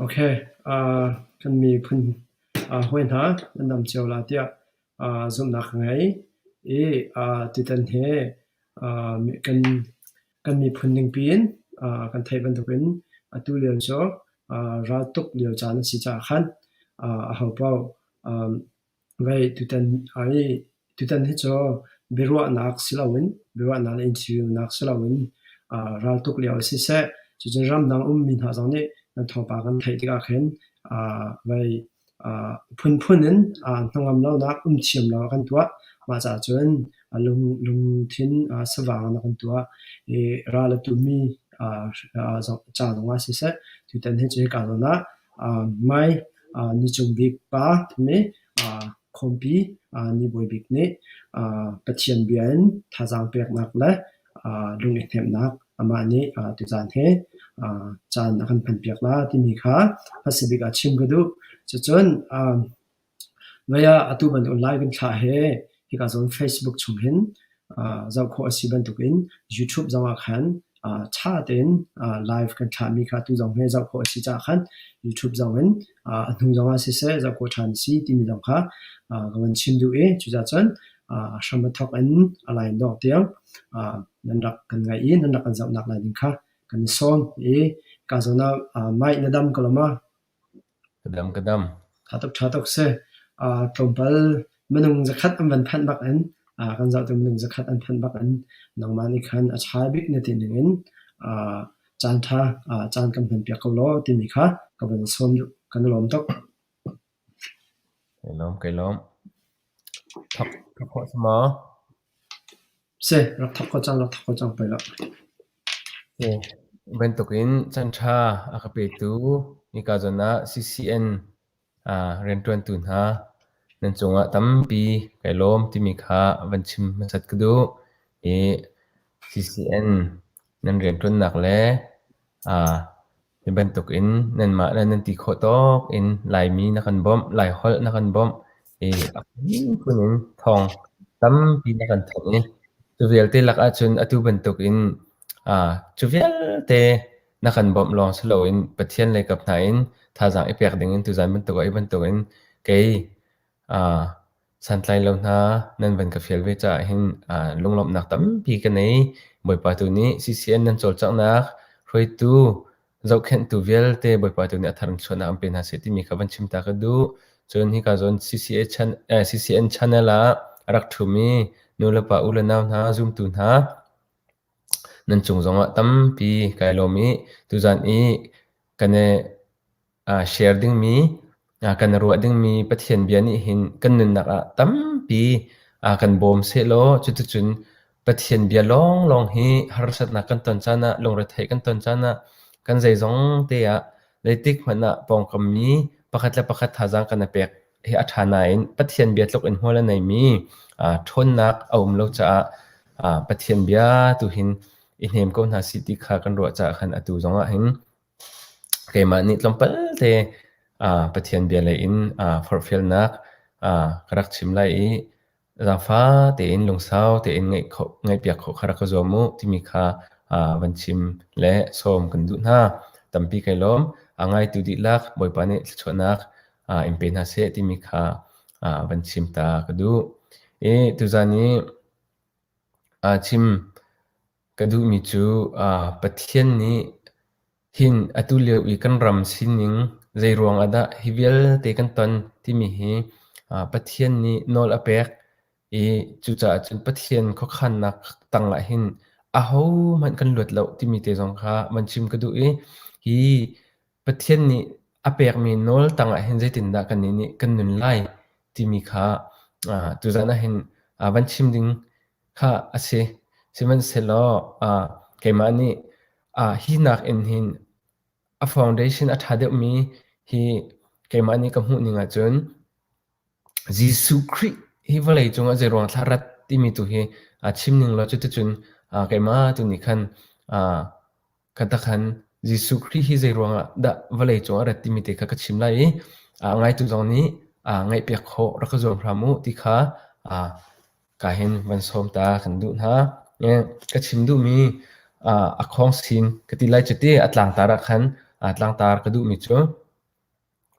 Okay, uh, kan miphun uh, hawi hna nan dam cio la tiah uh, zumhnak ka ngei i uh, tutan he uh, kan kan miphun ningpi in uh, kan theih bantukin atu lio cu uh, raltuk lio caan a si caah khan uh, ahopaoh um, Vei tutan ai tutan hi cu biaruahnak si loin biaruahnak le interview-nak si loin uh, raltuk lio siseh, cucun ramdang ummi hna zong nih nan thawngpang kan theih tikah khin uh, vei uh, phunphun in uh, hnangam lonak, um thiam lo kan tuah. Mah caah cun lung, lungthin uh, savang na kan tuah i ral a tumi uh, uh, ca zongah siseh, tutan hi cu hika zawn ah uh, mai uh, ni cung bik pa timi uh, khawmpi uh, ni bawi bik nih uh, Pathian bia in thazaang peknak le uh, lung i hnemhnak amah nih uh, tuzaan he uh, caan a kan hmanpiak la timi kha hmasa bik ah chim ka duh. Cucun um, Vei ah atu bantuk live kan thlah hi hika zawn Facebook chung hin zoh khawh a si bantukin YouTube zongah khan ṭha tein live kan thlahmi kha atu zong hi zoh khawh a si caah khan YouTube zong in a hnu zongah siseh zoh khawh ṭhan a si timi zong kha ka van chim duh i cucaah cun hram a thawk in a lai dawh tiang nan rak kan ngaih i nan rak kan zohnak lai ding kha kan i sawm i ka zawn ah mic na dam ko lo ma? Ka dam, ka dam. Ṭha tuk, ṭha tuk si. Uh, tlawmpal minung zakhat an van phanh bak in uh, kan zoh tu minung zakhat an phanh bak in nangmah nih khan a ṭha bik na ti ning in uh, caan ṭha uh, caan kan hman piak ko law timi kha ka van sawm duh. Kan i lawm tuk. Kai lawm, kai lawm. Thok, thok khawh si maw? Si, rak thok ko cang, rak thok ko cang pei lo. Bantukin caanṭha a ka petu hika zawn ah CCN rianṭuantu hna nan cungah tampi kai lawm timi kha van chim hmasat ka duh. I CCN nan rianṭuannak le Hi bantukin nanmah le nan ti khawh tawk in Laimi na kan bawmh, Laiholh na kan bawmh i a phunphun in thawng tampi na kan thanh i cu vialte lak ahcun atu bantukin cu vialte na kan bawmh lawng si loin Pathian lei kap hna in thazaang i pek dingin tuzaan bantuk ah hi bantukin kei Santlai lo hna nan van ka fial ve caah hin lunglawmhnak tampi ka nei. Bawipa tu nih CCN nan cawlcanghnak hruaitu zohkhenhtu vialte Bawipa tu nih a thar in chuahnak an pe hna seh timi kha van chim ta ka duh. Cun hika zawn CCA chan, eh, CCN channel ah a rak ṭhumi nu le pa u le nau hna zumtu hna nan cung zongah tampi kai lawm i tuzan i kan i share dingmi, kan ruah dingmi Pathian bia nih hin kan nunnak ah tampi kan bawm sehlaw cuticun Pathian bia lawnglawng hi harsatnak kan ton caan ah, lungretheih kan ton caan ah, kan zeizong te ah zeitik hmanh ah pawngkam mi pakhat le pakhat thazaang kan i pek hi a ṭha nain Pathian bia tluk in hmual a neimi ṭhawnnak a um lo caah Pathian bia tu hin i hnem ko hna sih ti kha kan ruah caah khan atu zongah hin Keimah nih tlawmpal te Pathian bia lei in forhfialnak ka rak chim lai i zaangfa tein lungsau tein ngaihpiak khawh kha rak ka zuam u timi kha van chim le sawm kan duh hna. Tampi kai lawm. A ngaitu dihlak Bawipa nih thluachuahnak in pe hna seh timi kha van chim ta ka duh. I tuzaan i chim Ka duhmi cu Pathian nih hin atu lio i kan ram sining zeiruang ah dah hi vialte kan ton timi hi Pathian nih nawl a pek i cucaah cun Pathian khuakhannak tangah hin ahohmanh kan luat lo timi te zong kha van chim ka duh i hi Pathian nih a pekmi nawl tangah hin zeitindah kannih nih kan nun lai timi kha tuzaan ah hin van chim ding kha a si. Sihmanhsehlaw keimah nih hi nakin hin a foundation a ṭha deuhmi hi keimah nih ka hmuh ning ahcun Jesuh Khrih hi vawlei cungah zeiruang thla rat timi tu hi chim ning law cuticun keimah tu nih khan Khatakhan Jesuh Khrih hi zeiruangah dah vawlei cung a rat timi te kha ka chim lai i a ngaitu zong nih ngaihpiak khawh rak ka zuam hram u ti kha ka hin van sawm ta kan duh hna. Ka chim duhmi a khawng sin ka ti lai cu ti a tlangtar ah khan tlangtar ka duhmi cu.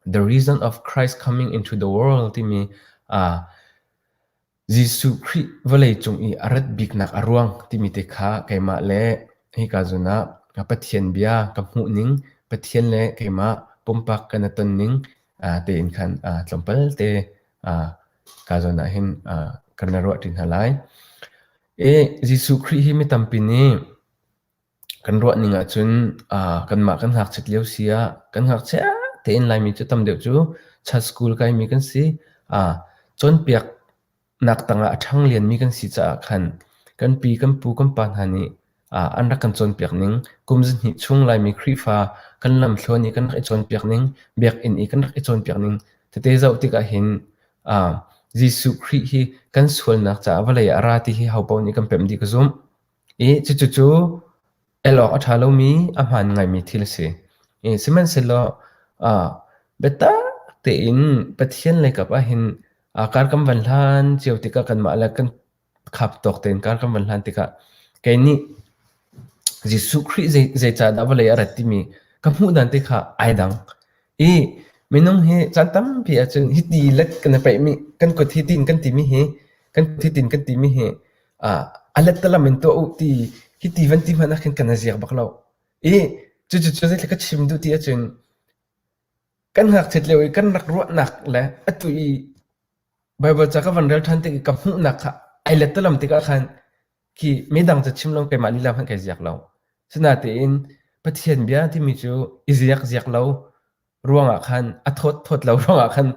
The reason of Christ coming into the world timi Jesuh Khrih vawleicung i a rat biknak a ruang timi te kha keimah le hika zawn ah Pathian bia ka hmuhning, Pathian le keimah pumpak kan i tonning tein khan tlawmpal te ka zawn ah hin kan i ruah ṭi hna lai. I Jesuh Khrih hi mi tampi nih Kan ruahning ahcun kanmah kan ngakchiat lio si ah kan ngakchia tein Laimi cu tam deuh cu church school kaimi kan si. Cawnpiaknak tangah a ṭhang lianmi kan si caah khan kan pi kan pu kan pa hna nih an rak kan cawnpiak ning, kum zahnih chung Laimi Khrihfa kan lamthluan i kan rak i cawnpiak ning, biakinn i kan rak i cawnpiak ning tete zoh tikah hin Jesuh Khrih hi kan sualnak caah vawlei ah a ra ti hi hopaoh nih kan pemh dih ka zumh. I cucu el awk a ṭha lomi, a hmaan ngaimi thil a si. I sihmanhsehlaw biatak tein Pathian leikap ahhin kar kan van hlan cio tikah kanmah le kan khap tawk tein kar kan van hlan tikah kei nih Jesuh Khrih zeicahdah vawlei a rat timi ka hmuh dan te kha ai dang. I minung hi caan tampi ahcun hiti let kan i paihmi, kan kut hi tin kan timi hi, kan kut hi tin kan timi hi a lettalam in tuah u ti hiti van ti hmanh ah khin kan i ziak bak lo. I cucu cu zeitluk ka chim duh ti ahcun kan ngakchiat lio i kan rak ruahnak le atu i Baibal ca ka van rel ṭhan tik i ka hmuhnak kha ai lettalam tikah khan khi midang ca chim lo keimah lila hmanh kai ziak lo. Sinain Pathian bia timi cu i ziak ziak lo ruangah khan a thawt thawt lo ruangah khan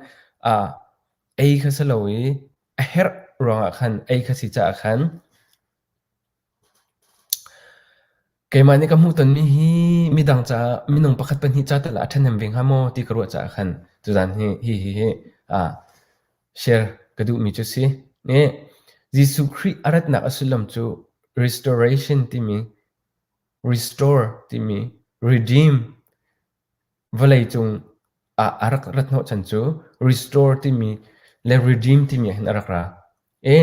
ei kha si lo i a herh ruangah khan ei kha si caah khan keimah nih ka hmuhtonmi hi midang caah minung pakhat pahnih ca tal ah a ṭhahnem ve hnga maw ti ka ruah caah khan tuzaan hi hi hi hi share ka duhmi cu si. Jesuh Khrih a ratnak a sullam cu restoration timi restore timi redeem Vawleicung ah a rak rat hnawhchan cu restore timi le redeem timi ah hin a rak ra. I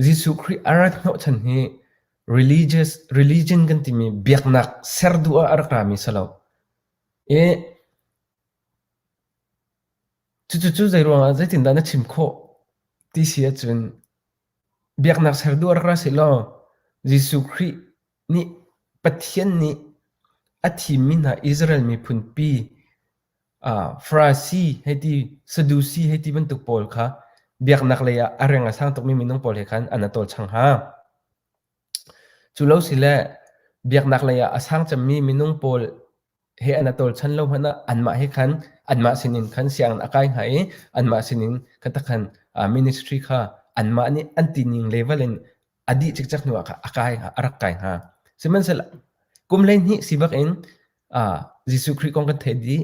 Jesuh Khrih a rat hnawhchan hi religious religion kan timi biaknak ser duh ah a rak rami si lo. I cucu zeiruangah zeitindah na chim khawh ti si ahcun biaknak ser duh ah rak ra sehlaw Jesuh Khrih nih Pathian nih a thimmi hna Israel miphunpi Farasi hei ti, Sadusi hei ti bantuk pawl kha biaknak lei ah a reng a sang tukmi minung pawl he khan an i tawlchang hnga. Cu lo si le biaknak lei ah a sang cemmi minung pawl he an i tawlchan lo hmanh ah anmah he khan anmah sinin khan sianginn a kai hnga i anmah sinin kha takhan ministry kha anmah nih an tining level in a dih cikcek hnu ah a kai a rak kai hnga. Sihmanhsehlaw kum 12 si bak in Jesuh Khrih kong kan theih dih.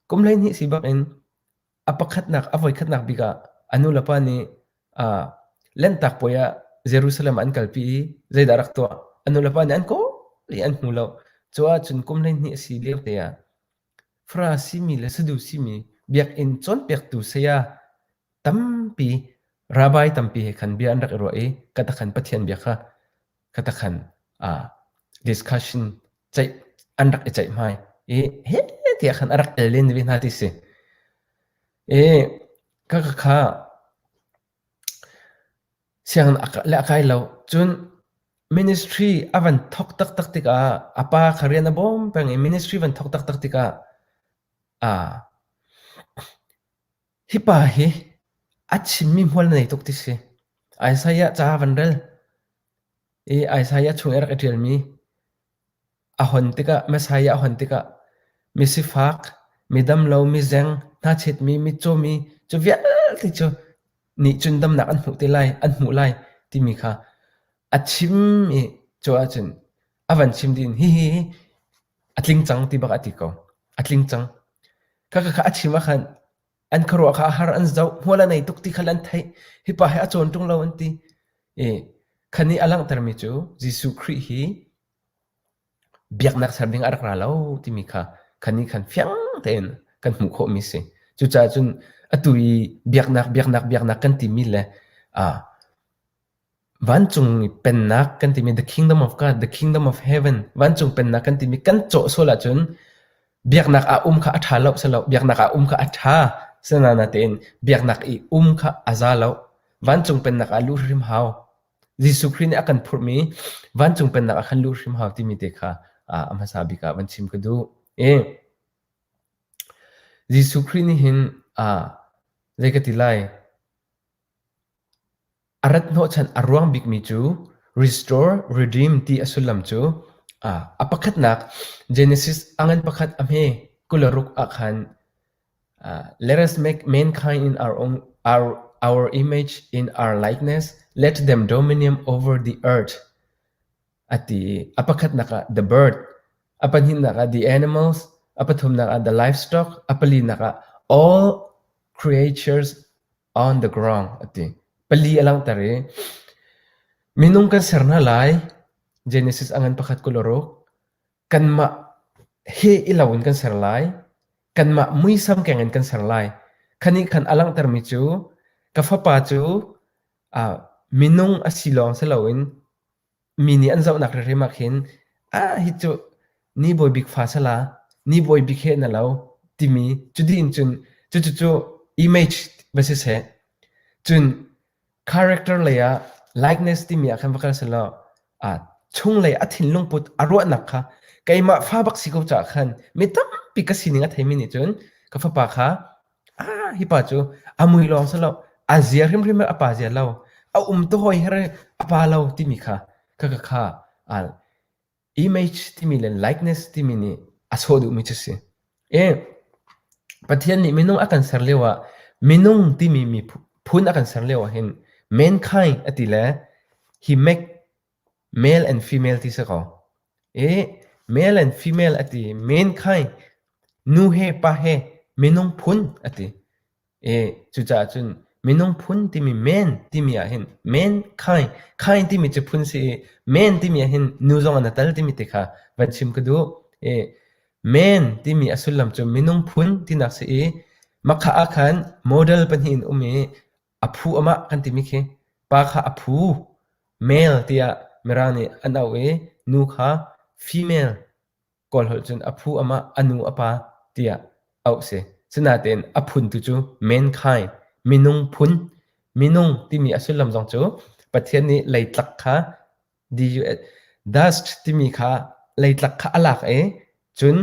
Kum 12 si bak in a pakhatnak a voikhatnak bik ah a nu le pa nih Lanhtak puai ah Jerusalem ah an kalpi i zeidah a rak tuah? A nu le pa nih an kawl i an hmu lo. Cu ahcun kum 12 a si lio te ah Farasi mi le Sadusi mi biakinn cawnpiaktu saya tampi rabbi tampi he khan bia an rak i ruah i katakhan Pathian bia kha katakhan discussion ceih an rak i ceihmai i he tiah khan a rak el len ve hna ti si. I ka ka kha sianginn le a kai lo. Cun ministry a van thok taktak tikah a pa kha rian a bawm peng i ministry van thok taktak tikah Hi pa hi a chimmi hmual na nei tuk ti si. Isaiah ca van rel i Isaiah chung i a rak i ṭialmi a hon tikah Messiah a hon tikah misifak, midamlo, mizeng, hnachetmi, mitcawmi cu vialte cu nih cun damnak an hmuh te lai, an hmuh lai timi kha a chim i cu ahcun a van chim dih in hihi a tling cang ti bak a ti ko. A tling cang. Khakha kha a chim ah khan an khuaruah kha a har an zoh hmual a nei tuk ti kha an theih. Hi pa hi a cawn ṭung lo an ti. I khan nih a langhtermi cu Jesuh Khrih hi biaknak ser ding a rak ra lo timi kha khan nih khan fiang tein kan hmuh khawhmi si. Cucaah cun atu i biaknak biaknak biaknak kan timi le Vancung pennak kan timi the kingdom of God, the kingdom of heaven, vancung pennak kan timi kan cawh sual ahcun. Biaknak ah um kha a ṭha lo si lo, biaknak ah um kha a ṭha. Sinain biaknak i um kha a za lo. Vancung pennak ah luh hrim hau. Jesuh Khrih nih a kan phurhmi vancung pennak ah khan luh hrim hau timi te kha a hmasa bik ah van chim ka duh. I Jesuh Khrih nih hin zei ka ti lai? A rat hnawhchan a ruang bikmi cu restore, redeem ti a sullam cu a pakhatnak Genesis a ngan pakhat a hme 26 ah khan let us make mankind in our own our, our image in our likeness let them dominion over the earth a ti i a pakhatnak ah the bird a pahnihnak ah the animals a pathumnak ah the livestock a palinak ah all creatures on the ground a ti. Pali a langhter i minung kan ser hna lai Genesis a ngan pakhat 26 kanmah he i lo in kan ser lai kanmah muisam keng in kan ser lai khani khan a langhtermi cu ka fapa cu uh, minung a si lawng si loin Mi nih an zohnak hrimhrim ah khin ah hi cu ni bawi bik fa sala, ni bawi bik he na lo timi cuti in cun cucu image va siseh cun character lei ah likeness timi ah khan va kal selaw ah chunglei a thinlung put a ruahnak kha keimah fa bak si ko caah khan mi tampi ka sining a theimi nih cun ka fapa kha Ah, hi pa cu a mui lawng si lo, a zia hrimhrim a pa zia lo, a um tu hawi her a pa lo timi kha kha kha kha ah image timi le likeness timi nih a sawh duhmi cu si. E, Pathian nih minung a kan ser lio ah minung timi mi phun a kan ser lio ah hin mankind a ti le he make male and female ti si ko. E, male and female a ti mankind nu he pa he minung phun a ti. E, cucaah cun minung phun timi man timi ah hin mankind kind timi cu phun si i man timi ah hin nu zong an tal timi te kha van chim ka duh. E, man timi a sullam cu minung phun tinak si i makha ah khan model pahnih in um i A phu amah kan timi khi pa kha a phu male tiah Mirang nih an auh i nu kha female Kawl holh cun a phu amah a nu a pa tiah auh si. Sinain a phun tu cu mankind minung phun minung timi a sullam zong cu Pathian nih leitlak kha dust timi kha leitlak kha a lak i cun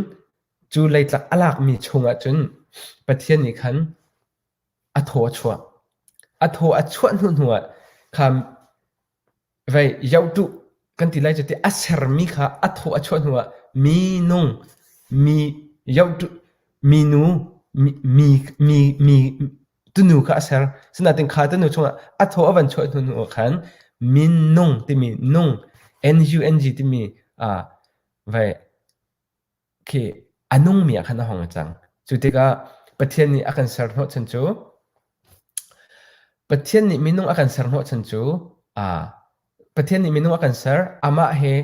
cu leitlak a lakmi chungah cun Pathian nih khan A thaw a chuah. A thaw a chuah hnu hnuah kha vei yohtuh kan ti lai cu ti a sermi kha a thaw a chuah hnuah minung mi yohtuh minu mi mi mi mi tunu kha a ser. Sinain kha tunu chungah a thaw a van chuah hnu hnuah khan minung timi nung N-U-N-G timi ah vei khi a nungmi ah khan a hung cang. Cu tikah Pathian nih a kan ser hnawhchan cu Pathian nih minung a kan ser hnawhchan cu aa Pathian nih minung a kan ser amah he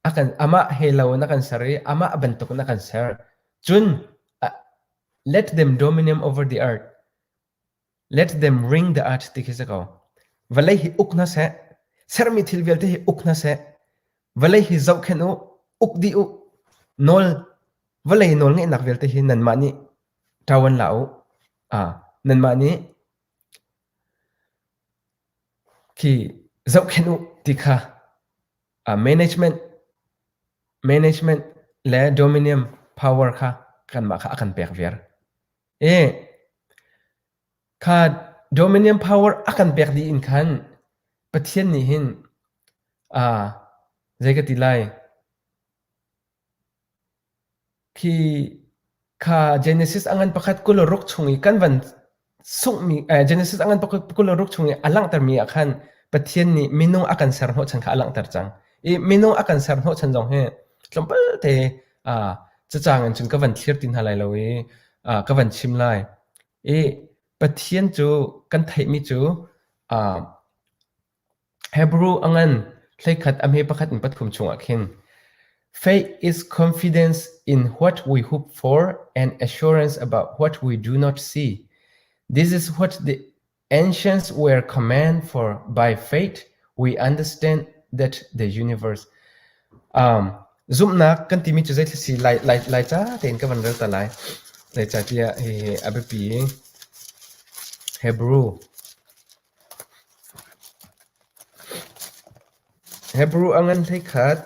a kan amah he lo in a kan ser i amah bantuk in a kan ser. Cun let them dominion over the earth. Let them ring the earth ti khi si ko. Vawlei hi uk hna seh. Sermi thil vialte hi uk hna seh. Vawlei hi zohkhenh u, uk dih u. Nawl, vawlei nawl ngeihnak vialte hi nanmah nih ṭawan la u. Ah, nanmah nih khi zohkhenh u ti kha ah, management management le dominion power kha kanmah kha a kan pek viar. E, kha dominion power a kan pek dih in khan Pathian nih hin aa zei ka ti lai khi kha Genesis a ngan pakhat 26 chung i kan van sunghmi eh, Genesis a ngan pakhat 26 chung i a langhtermi ah khan Pathian nih minung a kan ser hnawhchan kha a langhter cang. I minung a kan ser hnawhchan zong hi tlawmpal te ah cacang in cun ka van thlir ti hna lai lo i ah ka van chim lai. I Pathian cu kan theihmi cu ah Hebrew a ngan hleikhat a hme pakhat in pathum chungah khin Faith is confidence in what we hope for and assurance about what we do not see. This is what the ancients were commanded for by faith we understand that the universe um. Zumhnak kan timi cu zeithil si lai lai Laica tein ka van rel ta lai. Zeicahtiah hihi a biapi. Hebrew Hebrew a ngan 11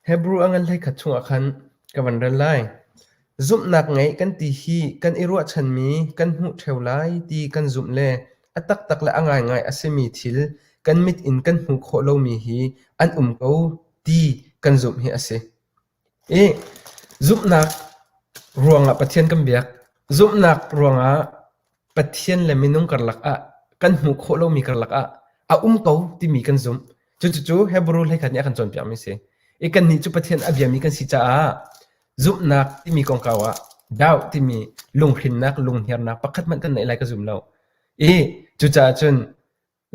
Hebrew a ngan 11 chungah khan ka van rel lai. Zumhnak ngeih kan ti hi kan i ruahchanmi kan hmuh ṭheo lai ti kan zumh le a taktak le a ngaingai a simi thil kan mit in kan hmuh khawh lomi hi an um ko ti kan zumh hi a si. I zumhnak ruangah Pathian kan biak. Zumhnak ruangah Pathian le minung karlak ah kan hmuh khawh lomi karlak ah a um ko timi kan zumh. Cucu Hebrew hleikhat nih a kan cawnpiakmi a si. I kannih cu Pathian a biami kan si caah zumhnak timi kongkau ah doubt timi lunghrinnak, lunghniarnak pakhat hmanh kan neih lai ka zum lo. I cucaah cun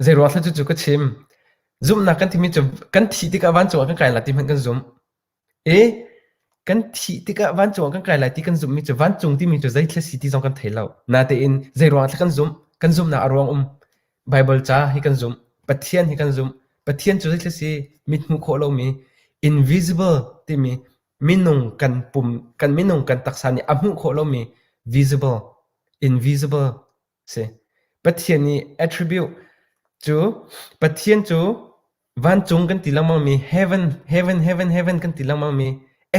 zeiruang thla cucu ka chim. Zumhnak kan timi cu kan thih tikah vancung ah kan kai lai ti hmanh kan zumh. I kan thih tikah vancung ah kan kai lai ti kan zumhmi cu vancung timi cu zeithil a si ti zong kan thei lo. Natein zeiruang ah kan zumh? Kan zumhnak a ruang um. Baibal ca hi kan zumh. Pathian hi kan zumh. Pathian cu zeithil a si? Mit hmuh khawh lomi invisible timi minung kan pum kan minung kan taksa nih a hmuh khawh lomi visible invisible si. Pathian i attribute cu Pathian cu vancung kan ti lengmangmi heaven heaven heaven heaven kan ti lengmangmi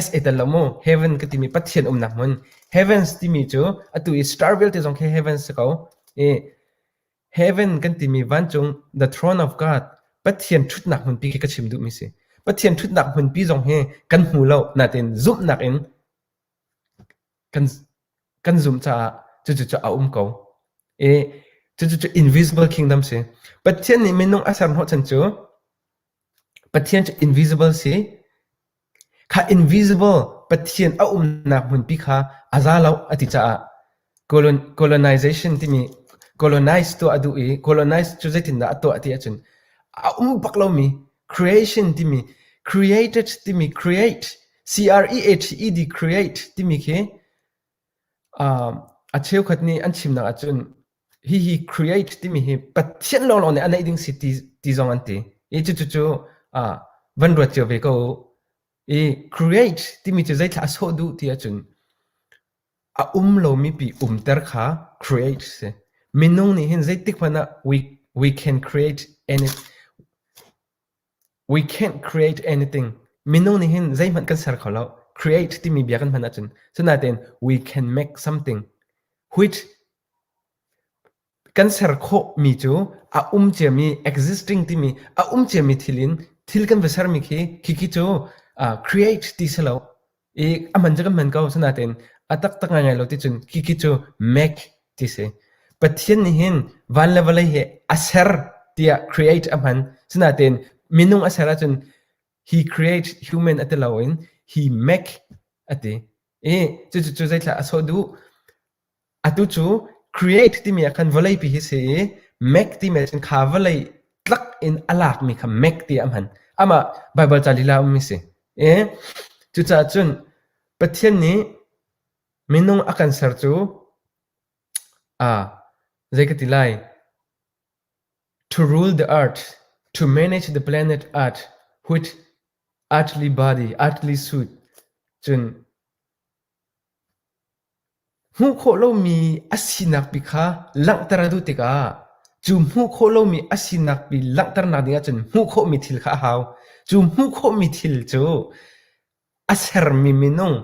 S a tel lo mu heaven ka timi Pathian umnak hmun heavens timi cu atu i star vialte zong khi heavens si ko i heaven kan timi vancung the throne of God Pathian ṭhutnak hmunpi khi ka chim duhmi si Pathian ṭhutnak hmunpi zong hi kan hmu lo natin zumhnak in kan kan zumh caah cucu cu a um ko. I cucu cu invisible kingdom si. Pathian nih minung a ser hnawhchan cu Pathian cu invisible si. Kha invisible Pathian a umnak hmunpi kha a za lo a ti caah colonization timi colonize tuah a duh i colonize cu zeitindah a tuah ti ahcun a um bak lomi creation timi created timi create C-R-E-A-T-E-D create timi khi a cheukhat nih an chimnak ahcun hihi create timi hi Pathian lawnglawng nih a neih ding si ti, ti zong an ti. I cucu cu van ruat cio ve ko u. I create timi cu zeithla a sawh duh ti ahcun a um lomi pi umter kha create si. Minung nih hin zeitik hmanh ah we, we can create any We can't create anything. Minung nih hin zeihmanh kan ser kho lo. Create timi bia kan hman ahcun. Sinain we can make something which kan ser khawhmi cu a um ciami existing timi a um ciami thil in thil kan va sermi khi khi cu uh, create ti si lo. I a hman cu kan hman ko sinain a taktak ngaingai lo ti cun khi khi cu make ti si. Pathian nih hin van le vawlei hi a ser tiah create a hman. Sinain minung a ser ahcun he create human a ti loin he make a ti. I cucu cu zeithla a sawh duh? Atu cu create timi ah khan vawleipi hi si i make timi ah cun kha vawlei tlak in a lakmi kha make tiah a hman. Amah Baibal ca lila ummi si. I cucaah cun Pathian nih minung a kan ser cu ah zei ka ti lai to rule the earth, to manage the planet earth with earthly body, earthly suit cun Hmuh khawh lomi a sinak pi kha langhter a duh tikah cu hmuh khawh lomi a sinak pi langhternak ding ahcun hmuh khawhmi thil kha a hau. Cu hmuh khawhmi thil cu a sermi minung,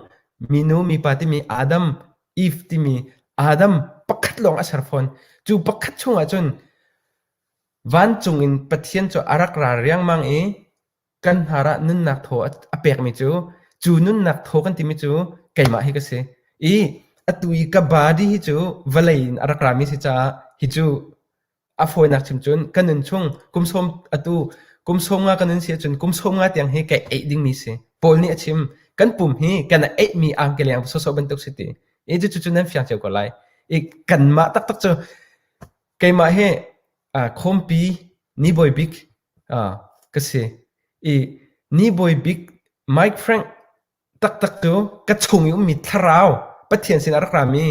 minu mipa timi Adam, Eve timi Adam pakhat lawng a ser fawn. Cu pakhat chungah cun vancung in Pathian cu a rak ra riangmang i kan hnar ah nunnak thaw a pekmi cu cu nunnak thaw kan timi cu keimah hi ka si i atu i ka body hi cu vawlei in a rak rami si caah hi cu a fawinak chim cun ka nun chung kum sawm atu kum sawm nga ka nun si ahcun kum sawm nga tiang hi ka eih dingmi si Paul nih a chim kan pum hi kan eihmi angkeleng sawsawh bantuk si ti i cu cu nan fiang cio ko lai i kanmah taktak cu keimah hi khawmpi ni bawi bik ka si. I ni bawi bik Mike Frank taktak cu ka chung i ummi thlarau Pathian sin a rak rami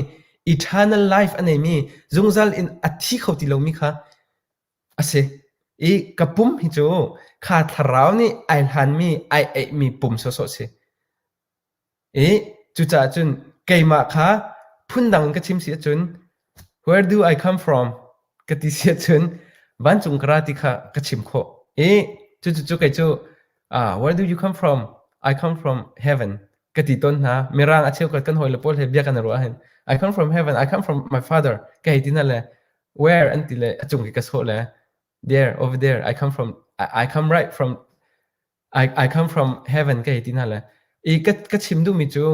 eternal life a neimi zungzal in a thi kho ti lomi kha a si. I ka pum hi cu kha thlarau nih ai hlanmi ai eihmi pum sawhsawh si. I cucaah cun keimah kha phundang in ka chim si ahcun where do I come from ka ti si ahcun vancung ka ra ti kha ka chim khawh. I cucu kei cu ah where do you come from? I come from heaven ka ti tawn hna. Mirang a cheukhat kan hawile pawl he bia kan i ruah ahhin I come from heaven, I come from my father ka hei ti hna le where an ti le a cung khi ka sawh le there over there I come from I, I come right from I, I come from heaven ka hei ti hna le i ka, ka chim duhmi cu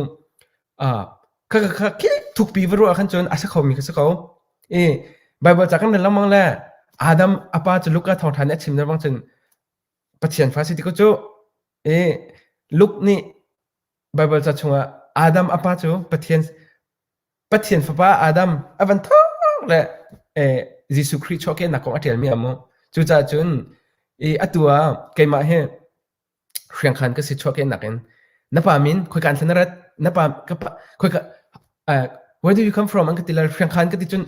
uh, kha kha kha khi thukpi va ruah khan cun a si khomi kha si ko i Bible ca kan rel lengmang le Adam a pa cu Luka thawngṭha nih a chim bang cun Pathian fa si ti ko cu i Luke nih Bible ca chungah Adam a pa cu Pathian Pathian fapa Adam a van thawk le eh, Jesuh Khrih chuahkehnak kong a ṭialmi a mu. Cucaah cun i atu ah keimah hi hriangkhan ka si chuahkehnak in na pa min khoika an thlen na rat na pa ka pa khoika uh, where do you come from an ka ti le hriangkhan ka ti cun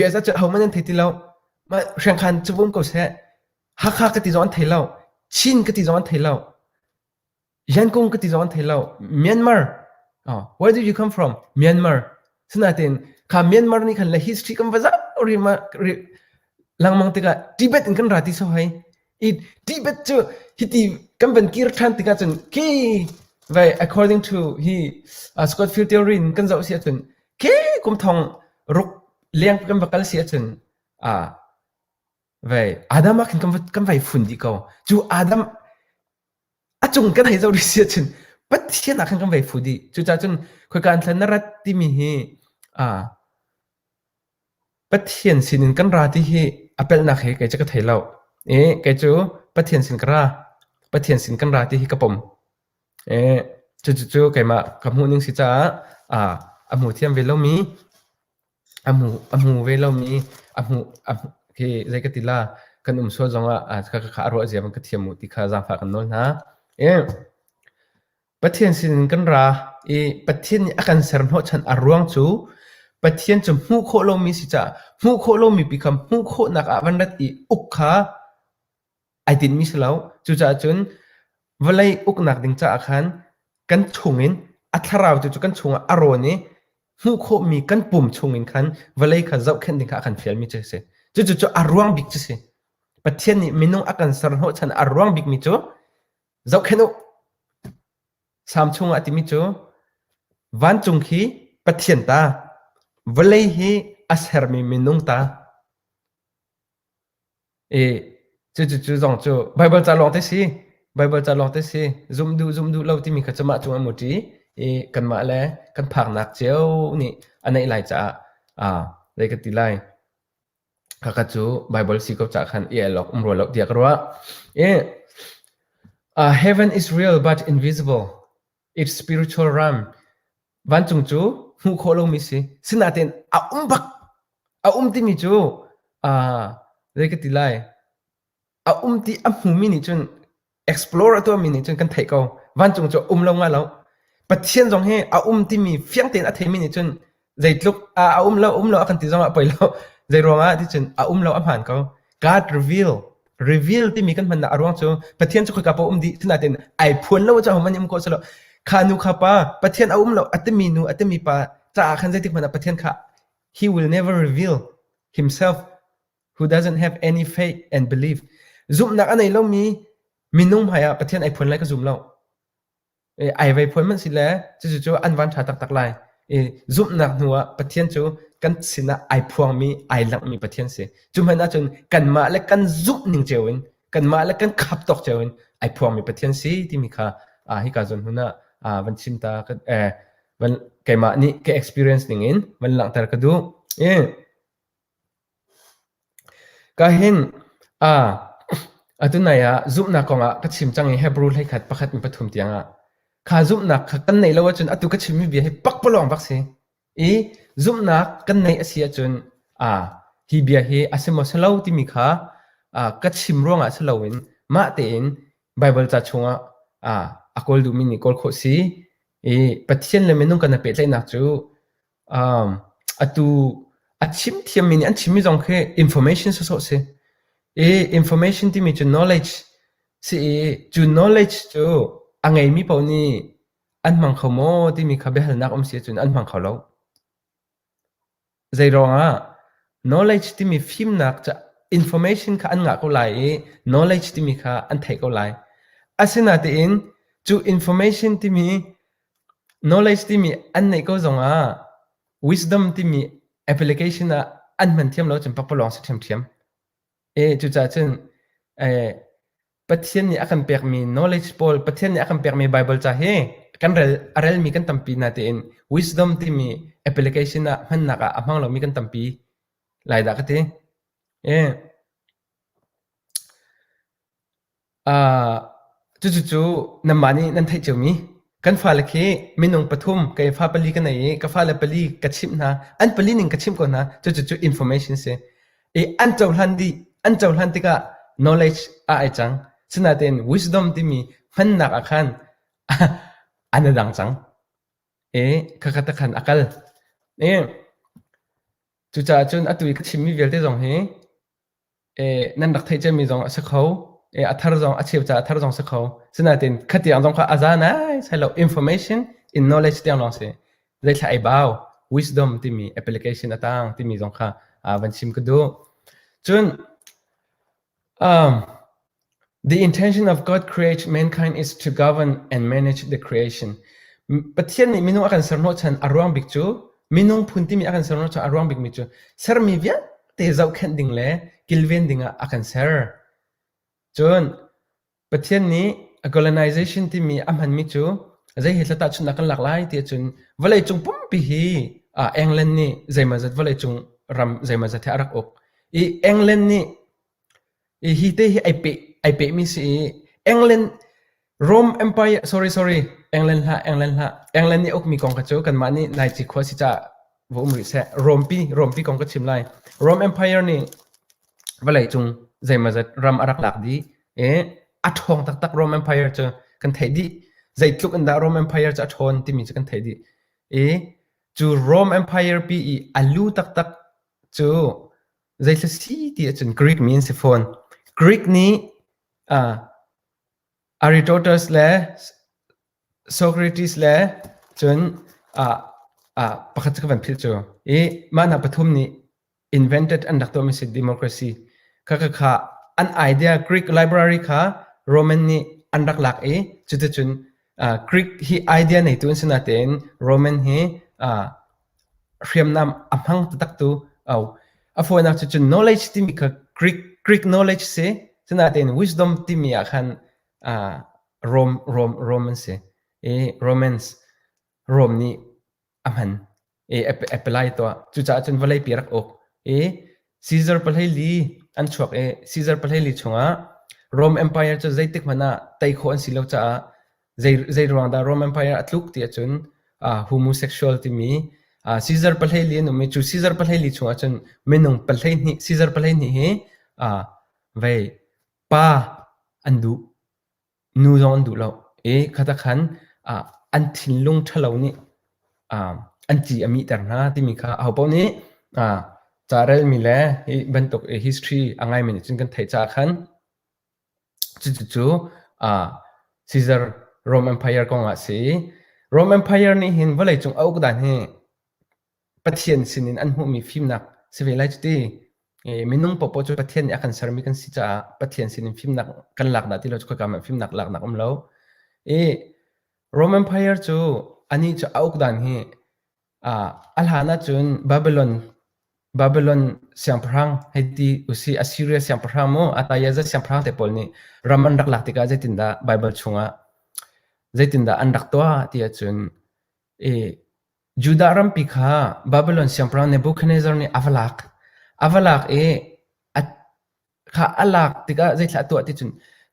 US ah cun ahohmanh an thei ti lo ma hriangkhan cu um ko seh Hakha ka ti zong an thei lo Chin ka ti zong an thei lo Yangon ka ti zong an thei lo. Myanmar. Oh, where do you come from? Myanmar. Sinain kha Myanmar nih khan le history kan va zau ri ma ri langmang tikah Tibet in kan ra ti so hai. I Tibet cu hiti kan van kir than tikah cun khi vai according to hi uh, Scott Field theory in kan zoh si ahcun khi kum thong ruk leng kan va kal si ahcun ah vai Adam ah khin kan kan vai fun dih ko. Cu Adam A cung kan hei zoh rih si ahcun Pathian ah khan kan vei fu dih. Cucaah cun khoika an thlen na rat timi hi aa Pathian sinin kan ra ti hi a pelhnak hi kei cu ka thei lo. I kei cu Pathian sin ka ra. Pathian sin kan ra ti hi ka pom. I cucu keimah ka hmuhning si caah aa a hmu thiam ve lomi A hmu a hmu ve lomi a hmuh a hmuh khi zei ka ti la kan um sual zongah kha kha a ruah zia van ka thiam u ti kha zaangfah kan nawl hna. I Pathian sinin kan ra i Pathian nih a kan ser hnawhchan a ruang cu Pathian cu hmuh khawh lomi si caah hmuh khawh lomi pi kha hmuh khawhnak ah van rat i uk kha ai tinhmi si lo. Cucaah cun vawlei uknak ding caah khan kan chungin a thlarau tu cu kan chungah a rawn i hmuh khawhmi kan pum chungin khan vawlei kha zohkhenh ding kha a kan fialmi cu a si. Cucu cu a ruang bik cu si. Pathian nih minung a kan ser hnawhchan a ruang bikmi cu zohkhenh u. Salm chungah a timi cu vancung khi Pathian ta, vawlei hi a sermi minung ta. I cucu zong cu Baibal ca lawng te si. Baibal ca lawng te si. Zumh duh zumh duh lo timi kha cu mah cung an muṭi i kanmah le kan phaknak cio nih a neih lai caah aa zei ka ti lai. Khakha cu Baibal si ko caah khan i el awk um rua lo tiah ka ruah. I uh, heaven is real but invisible. It's spiritual realm. Vancung cu hmuh khawh lomi si. Sinain a um bak. A um timi cu uh, zei ka ti lai. A um ti a hmumi nih cun explore a tuahmi nih cun kan theih ko. Vancung cu um lo nga lo. Pathian zong hi a um timi fiang tein a theimi nih cun zeitluk a a um lo um lo a kan ti zong ah poi lo. Zei ruangah ti cun a um lo a hmaan ko. God reveal reveal timi kan hmannak a ruang cu Pathian cu khoika paoh um dih sinain ai phuan lo cu ahohmanh nih um khawh si lo. Kha nu kha pa Pathian a um lo a timi nu a timi pa caah khan zeitik hmanh ah Pathian kha he will never reveal himself who doesn't have any faith and belief. Zumhnak a nei lomi minung hmai ah Pathian ai phuan lai ka zum lo. Ai vei phuan hmanh si le cucu cu an van ṭha taktak lai. I zumhnak hnu ah Pathian cu kan sinah ai phuangmi, ai langhmi Pathian si. Cu hmanh ahcun kanmah le kan zumh ning cio in, kanmah le kan khap tawk cio in ai phuangmi Pathian si timi kha ah hika zawn hmun ah ah van chim ta ka eh van keimah nih ka experience ning in van langhter ka duh. I Ka hin aa atu nai ah zumhnak kongah ka chim cang i Hebrew hleikhat pakhat in pathum tiangah kha zumhnak kha kan neih lo ahcun atu ka chimmi bia hi pakpalawng bak si. I zumhnak kan neih a si ahcun aa hi bia hi a si maw si lo timi kha aa ka chim ruangah si loin mah tein Baibal ca chungah aa a kawl duhmi nih kawl khawh si. I Pathian le minung kan i pehtlaihnak cu Um, atu a chim thiammi nih an chimmi zong khi information sawsawh si. I information timi cu knowledge si i cu knowledge cu a ngeimi paoh nih an hmang kho maw timi kha biahalnak um si ahcun an hmang kho lo. Zeiruangah knowledge timi fimnak cu information kha an ngah ko lai i knowledge timi kha an theih ko lai. Asinain cu information timi knowledge timi an neih ko zongah wisdom timi application ah an hman thiam lo cun pakpalawng si ṭhiamṭhiam. E cucaah cun eh, Pathian nih a kan pekmi knowledge pawl, Pathian nih a kan pekmi Bible ca hi kan rel a relmi kan tampi natein wisdom timi application ah hmannak ah a hmang lomi kan tampi lai dah ka ti. E Uh, cucu nanmah nih nan theih ciomi kan fale khi minung pathum kei fa pali ka nei i ka fale pali ka chimh hna an pali ning ka chimh ko hna cucu cu information si i an cohlan dih an cohlan tikah knowledge ah ai cang sinain wisdom timi hmannak ah khan an i dang cang i khakha te khan a kal i cucaah cun atu i ka chimmi vialte zong hi nan rak theih ciami zong a si kho. A thar zong a cheu caah a thar zong si kho. Sinain khatiang zong kha a za nai sai lo. Information in knowledge tiang lawng si. Zeithla ei bau wisdom timi application a tang timi zong kha van chim ka duh. Cun um, the intention of God create mankind is to govern and manage the creation. Pathian nih minung a kan ser hnawhchan a ruang bik cu minung phun timi a kan ser hnawhchan a ruang bikmi cu sermi vialte zohkhenh ding le kilven ding ah a kan ser. Cun Pathian nih a colonization timi a hmanmi cu zei he thla tahchunhnak kan lak lai ti ahcun vawleicung pumpi hi England nih zeimawzat vawleicung ram zeimawzat he a rak uk. I England nih Hi te hi ai peh ai pehmi si i England Rome Empire sorry sorry England hlah England hlah England nih a ukmi kong kha cu kanmah nih nai cikhua si caah va um rih seh. Rome pi Rome pi kong ka chim lai. Rome Empire nih vawleicung zeimawzat ram a rak lak dih i a ṭhawng taktak Rome Empire cu kan theih dih. Zeitluk in dah Rome Empire cu a ṭhawn timi cu kan theih dih. I cu Rome Empire pi i a lu taktak cu Zeithla si ti ahcun Greek mi an si fawn. Greek nih uh, Aristotle le Socrates le cun uh, uh, pakhat cu ka van philh cu. I mah hna pathum nih invented an rak tuahmi si democracy. Kha kha kha an idea Greek library kha Roman nih an rak lak i cuticun uh, Greek hi idea neitu an si natein Roman hi uh, hriamnam a hmang taktak tu au a fawinak cu cun knowledge timi kha Greek Greek knowledge si sinain wisdom timi ah khan uh, Rome Rome Rome an si i Romans Rome nih a hman i apply tuah cucaah cun vawlei pi rak uk i Caesar pahleili an chuak i Caesar pahleili chungah Rome Empire cu zeitik hmanh ah tei khawh an si lo caah Zei zei ruang dah Rome Empire a tluk ti ahcun uh, homosexual timi uh, Caesar pahleili an um i cu Caesar pahleili chungah cun minung pahleihnih Caesar pahleihnih hi uh, vei pa an duh nu zong an duh lo i khata khan uh, an thinlung ṭhalo nih uh, an ci a mihter hna timi kha ahopaoh nih uh, ca relmi le hi bantuk history a ngaimi nih cun kan theih caah khan Cucu Caesar Rome Empire kong ah a si i Rome Empire nih hin vawleicung a uk dan hi Pathian sinin an hmuhmi fimnak si ve lai cu ti. Minung paohpaoh cu Pathian nih a kan sermi kan si caah Pathian sinin fimnak kan lak dah ti lo cu khoika hmanh fimnak laknak um lo. I Rome Empire cu anih cu a uk dan hi A hlan ahcun Babylon Babylon siangpahrang hei ti usih Assyria siangpahrang maw Atayazat siangpahrang te pawl nih ram an rak lak tikah zeitindah Baibal chungah zeitindah an rak tuah ti ahcun i Judah rampi kha Babylon siangpahrang Nebuchadnezzar nih a va lak. A va lak i a kha a lak tikah zeithlah a tuah ti cun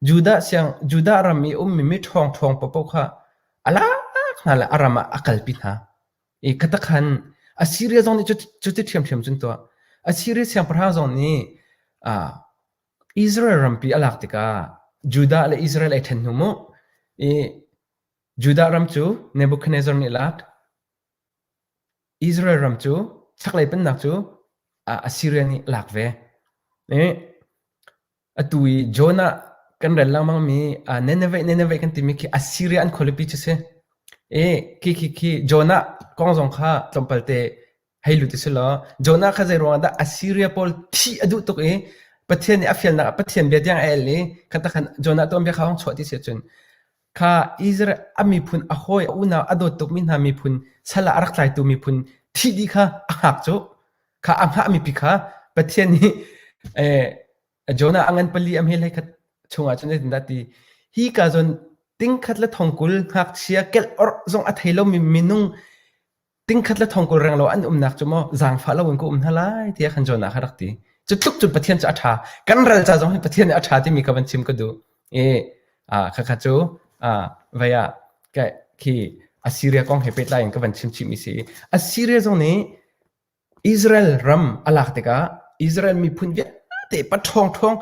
Judah siang Judah ram i ummi mi ṭhawng ṭhawng paohpaoh kha a lak hna le a ram ah a kalpi hna. I khatakhan Assyria zong nih cuti ṭhiamṭhiam cun tuah. Assyria siangpahrang zong nih uh, Israel rampi a lak tikah Judah le Israel ai ṭhen hnu mu. I Judah ram cu Nebuchadnezzar nih lak. Israel ram cu chaklei pennak cu Assyria nih a lak ve. Atu i Jonah kan rel lengmangmi Nineveh Nineveh kan timi khi Assyria an khualipi cu si. I khi khi khi Jonah kong zong kha tlawmpal te hei lut u si law Jonah kha zei ruangah dah Assyria pawl thih a duh tuk i Pathian nih a fialnak ah Pathian bia tiang a el i kha tak khan Jonah tuanbia kha hong chuah ti si ahcun kha Israel a miphun a hawi a unau a dawt tukmi hna miphun sal ah a rak tlaitu miphun thih dih kha a hngak cu kha a hngahmi pi kha Pathian nih eh, Jonah a ngan pali a hmel hei khat chungah cun zeitindah ti hi ka zawn tingkhat le thongkul ngakchia kelh orh zong a thei lomi minung tingkhat le thongkul reng lo an umnak cu maw zaangfah loin ka um hna lai tiah khan Jonah kha rak ti. Cu tluk cun Pathian cu a ṭha. Kan ral ca zong hi Pathian nih a ṭha timi kha van chim ka duh. I khakha cu vei ah khi Assyria kong he pehtlai in ka van chim chihmi si. Assyria zong nih Israel ram a lak tikah Israel miphun vialte pa ṭhawngṭhawng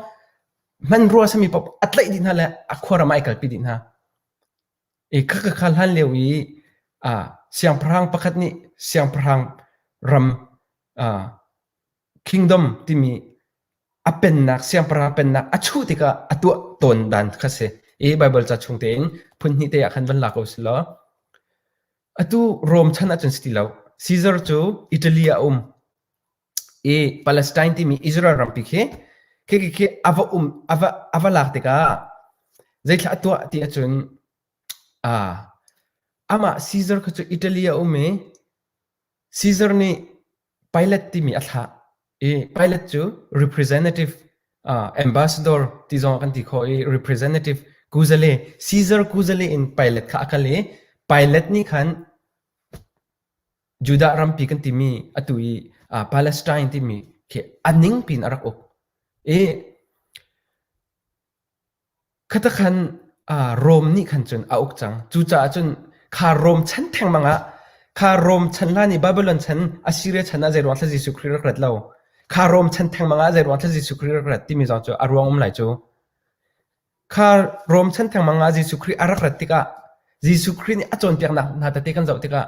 hmanrua sami paoh a tlaih dih hna le a khuaram ah ai kalpi dih hna. I khakha hlan lio i siangpahrang pakhat nih siangpahrang ram kingdom timi a pennak siangpahrang pennak a chuh tikah a tuah tawn dan kha si. I Baibal ca chung tein phun hnih te ah khan van la ko sih law atu Rom chan ahcun si ti lo. Caesar cu Italy ah a um. I Palestine timi Israel rampi khi khi khi a va um a va a va lak tikah zeithla a tuah ti ahcun ah amah Caesar kha cu Italy a um i Caesar nih Pilate timi a thlah i Pilate cu representative uh, ambassador ti zong kan ti khawh i representative kuzale Caesar kuzale in Pilate kha a kal i Pilate nih khan Judah rampi kan timi atu i Palestine timi khi a ningpi in a rak uk. I khata khan Rome nih khan cun a uk cang. Cucaah cun kha Rome chan thengmang ah kha Rome chan hlan i Babylon chan Assyria chan ah zeiruang thla Jesuh Khrih rak rat lo. Kha Rome chan thengmang ah zeiruang thla Jesuh Khrih rak rat timi zong cu a ruang um lai cu. Kha Rom chan thengmang ah Jesuh Khrih a rak rat tikah Jesuh Khrih nih a cawnpiaknak hna tete kan zoh tikah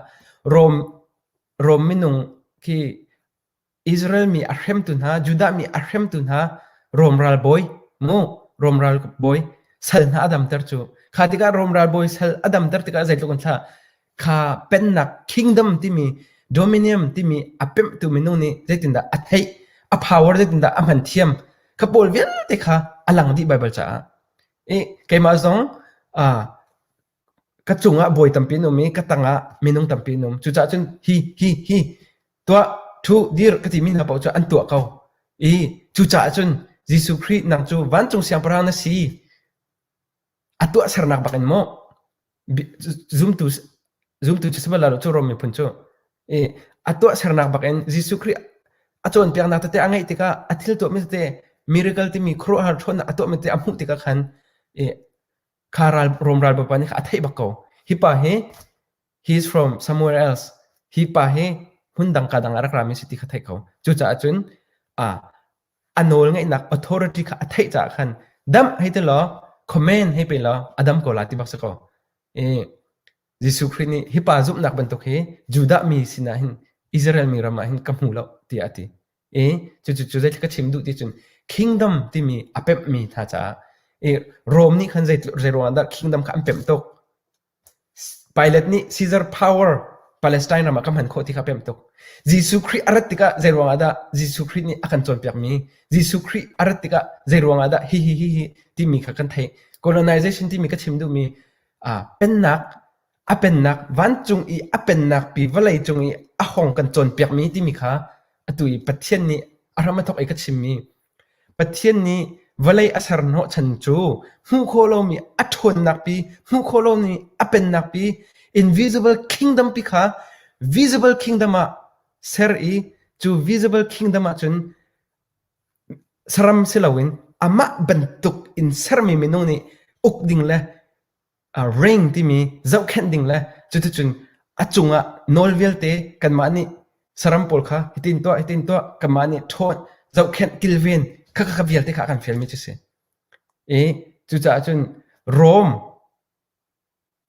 Rom Rom minung khi Israel mi a hremtu hna, Judah mi a hremtu hna Rom ralbawi mu Rom ralbawi sal hna a damter cu. Kha tikah Rom ralbawi sal a damter tikah zeitluk in thla kha pennak kingdom timi dominion timi a pemhtu minung nih zeitindah a theih a power zeitindah a hman thiam kha pawl vialte kha a lang dih Bible caah i keimah zong ka cungah bawi tampi an um i ka tangah minung tampi an um cucaah cun hi hi hi tuah thu dir ka timi hna paoh cu an tuah ko i cucaah cun Jesuh Khrih nang cu vancung siangpahrang na si A tuahsernak bak in maw zumtu zumtu cu si bal lo cu Rom miphun cu. I a tuahsernak bak in Jesuh Khrih a cawnpiaknak tete a ngeih tikah a thil tuahmi tete miracle timi khuaruahhar ṭhawnnak a tuahmi tete a hmuh tikah khan i kha ral Rom ralbawipa nih kha a theih bak ko. Hi pa hi he is from somewhere else. Hi pa hi hmun dang ka dang ah rak rami si ti kha theih ko. Cucaah cun a a nawlngeihnak authority kha a theih caah khan damh hei ti law command hei pe law a dam ko la ti bak si ko. I Jesuh Khrih nih hi pa zumhnak bantuk hi Judah mi sinah hin Israel mi ram ah hin ka hmu lo tiah a ti. I cucu cu zeitluk ka chim duh ti cun kingdom timi a pemhmi hna caah i Rome nih khan zei zei ruangah dah kingdom kha an pemh tuk. Pilate nih Caesar power Palestine ram ah ka hman khawh ti kha a pemh tuk. Jesuh Khrih a rat tikah zei ruangah dah Jesuh Khrih nih a kan cawnpiakmi Jesuh Khrih a rat tikah zei ruangah dah hi hi hi hi timi kha kan theih. Colonization timi ka chim duhmi ah pennak a pennak vancung i a pennak pi vawlei cung i a hong kan cawnpiakmi timi kha atu i Pathian nih a hram a thawk i ka chimmi Pathian nih vawlei a ser hnawhchan cu hmuh khawh lomi a ṭhawnnak pi, hmuh khawh lomi a pennak pi, invisible kingdom pi kha visible kingdom ah ser i cu visible kingdom ah cun saram si loin amah bantuk in sermi minung nih uk ding le ring timi zohkhenh ding le cuticun a cungah nawl vialte kanmah nih saram pawl kha hitin tuah hitin tuah kanmah nih ṭhawn zohkhenh kilven kha kha vialte kha a kan fialmi cu si. I cucaah cun Rome